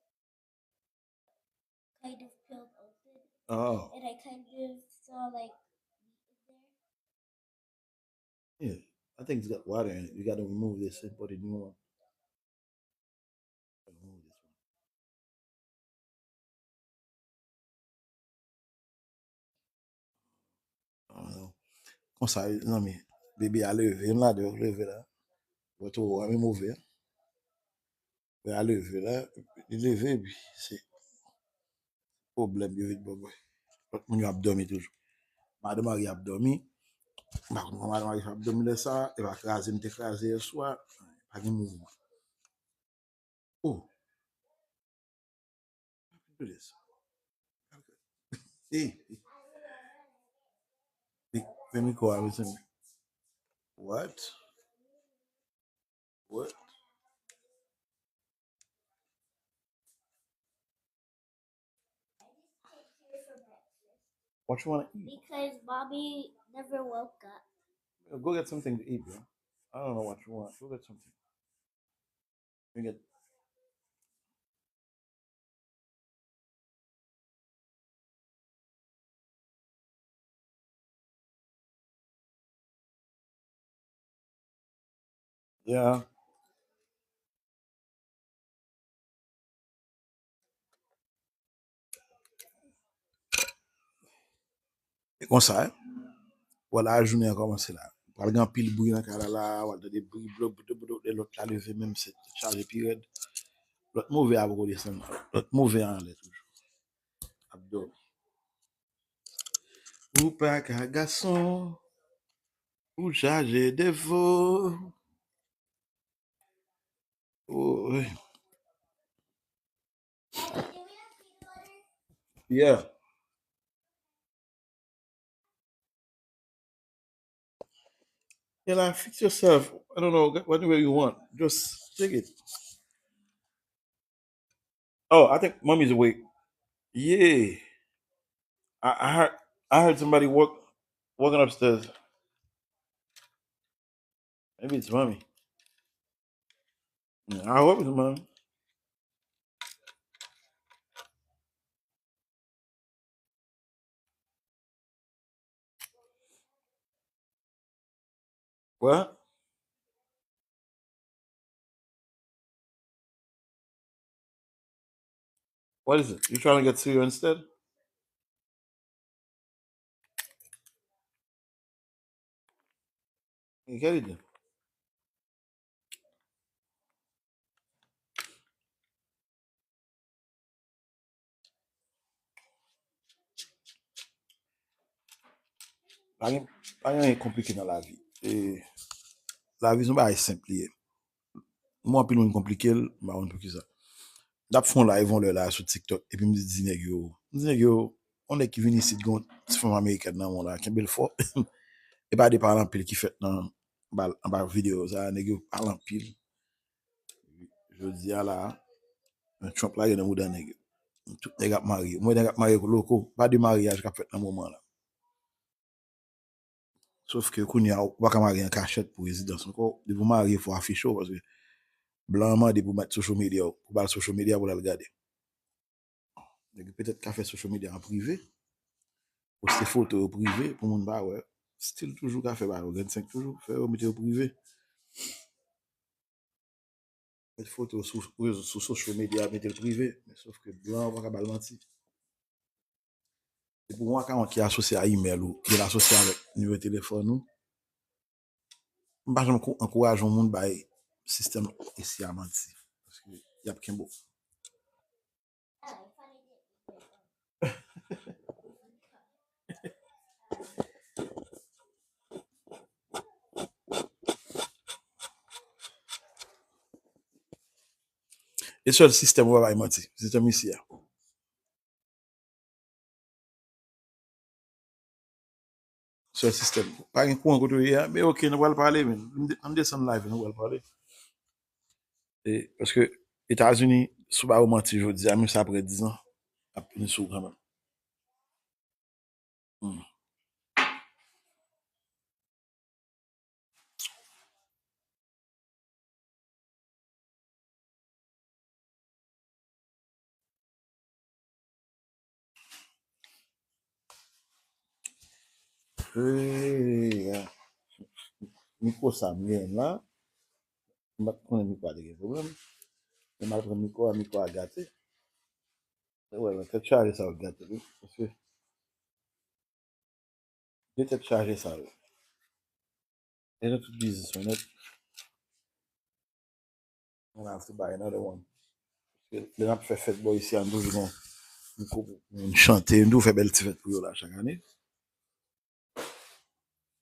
kind of peeled open, Oh, and I kind of saw like meat in there. Yeah. I think it's got water in it. You got to remove this and put a new one. Remove this one. Ah, non. Konsa, zanmi, bebe a leve, m la de leve la. Wè tou, wè, mi move. Wè a leve la, li leve, epi se pwoblèm yo vin ban mwen. Lòt moun yo ap dòmi toujou. Madan Mari ap dòmi. M pa konn kòman madan Mari fè ap dòmi lè sa, e pa kraze m te kraze yè swa, pa gen mouvman. Oh. What happened to this? Hey. Hey, let me go. I was in. What? What? What you want to eat? Because mommy never woke up. Go get something to eat, bro. I don't know what you want. Go get something. You get. Yeah. E konsa, eh? Wè la, jounen an kòmanse la. Pral gen anpil bri nan kay la, la, w al tande bri, blo, blo, blo, lè lòt la leve menm, se chaje pi rèd. Lòt move a poko desann, lòt move a anlè toujou. Ap dòmi. Ou pa ka gason, ou chaje defo. Oh, wi. Yeah. Yeah, like, fix yourself. I don't know, get whatever you want. Just take it. Oh, I think mommy's awake. Yeah. I, I heard I heard somebody walk walking upstairs. Maybe it's mommy. Yeah, I hope it's mommy. What? What is it? You trying to get cereal instead? Quelle idée? Pa gen, pa gen anyen konplike nan lavi. E, lavi se yon bagay senp li ye. Mwen, anpil moun konplike l, m pa konn poukisa. M t ap fè yon live yon lè la sou TikTok, epi m di nèg yo, m di nèg yo, yon nèg ki vin isit, gen yon ti fanm amerikèn nan men w la, kenbe l fò. E pa de pale anpil ki fèt nan, anba, anba videyo sa, nèg yo pale anpil. Jodi a la, Trump lage nan mouda nèg yo. Tout nèg ap marye. Mwen nèg ap marye loko, pa de maryaj k ap fèt nan moman la. Sof ke kounye a, ou pa ka marye an kachèt pou rezidans ankò. Depi w marye, fò w afiche w, paske blan an mande pou w mèt social media, pou ba l social media pou l al gade. Nèg yo petèt ka fè social media an prive, poste foto yo prive pou moun pa wè. Still toujou ka fè bagay yo, Gen senk toujou fè yo mete yo prive. Met foto sou, sou, sou social media, mete l prive. Men sof ke blan an pa ka ba l manti. Depi yon akawont ki asosye a imèl ou, ki asosye avèk nimewo telefòn ou, m pa janm kou- ankouraje yon moun bay sistèm isi a manti. Paske y ap kenbe w. E sèl sistèm ou pa bay manti, sistèm isi a. Sèl sistèm. Pa gen kouran kote w ye a, men oke, nou pral pale, men. Ann de- ann desann live, nou pral pale. E, paske Etazini, Si w ba yo manti jodi a, menm si apre diz an, ap vin sou ou kanmenm. Hmm. Hey, mikwo sa m gen la, m pa t konnen mikwo a te gen pwoblèm. Men m al pran mikwo a, mikwo a gate. Wè, men tèt chaje sa yo gate wi. Paske de tèt chaje sa yo. E nan tout biznis mwen nèt. And I have to buy another one. Paske lè n ap fè fèt bò isi a, nou toujou gen yon gwoup moun chante, nou toujou fè bèl ti fèt pou yo la chak ane.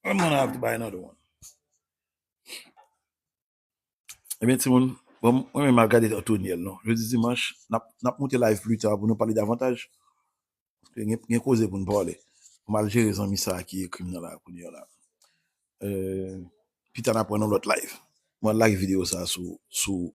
And I have to buy another one. Ebyen, timoun, bon, mwen menm al gade Antoniel, non. Jodi dimanch, n ap, n ap moute live pli ta pou nou pale davantaj. Gen, gen koze pou n pale. M al jere zanmi sa a ki ekri m nan la kounye a la. Euh, pita n ap pran yon lòt live. Mwen lage videyo sa a sou, sou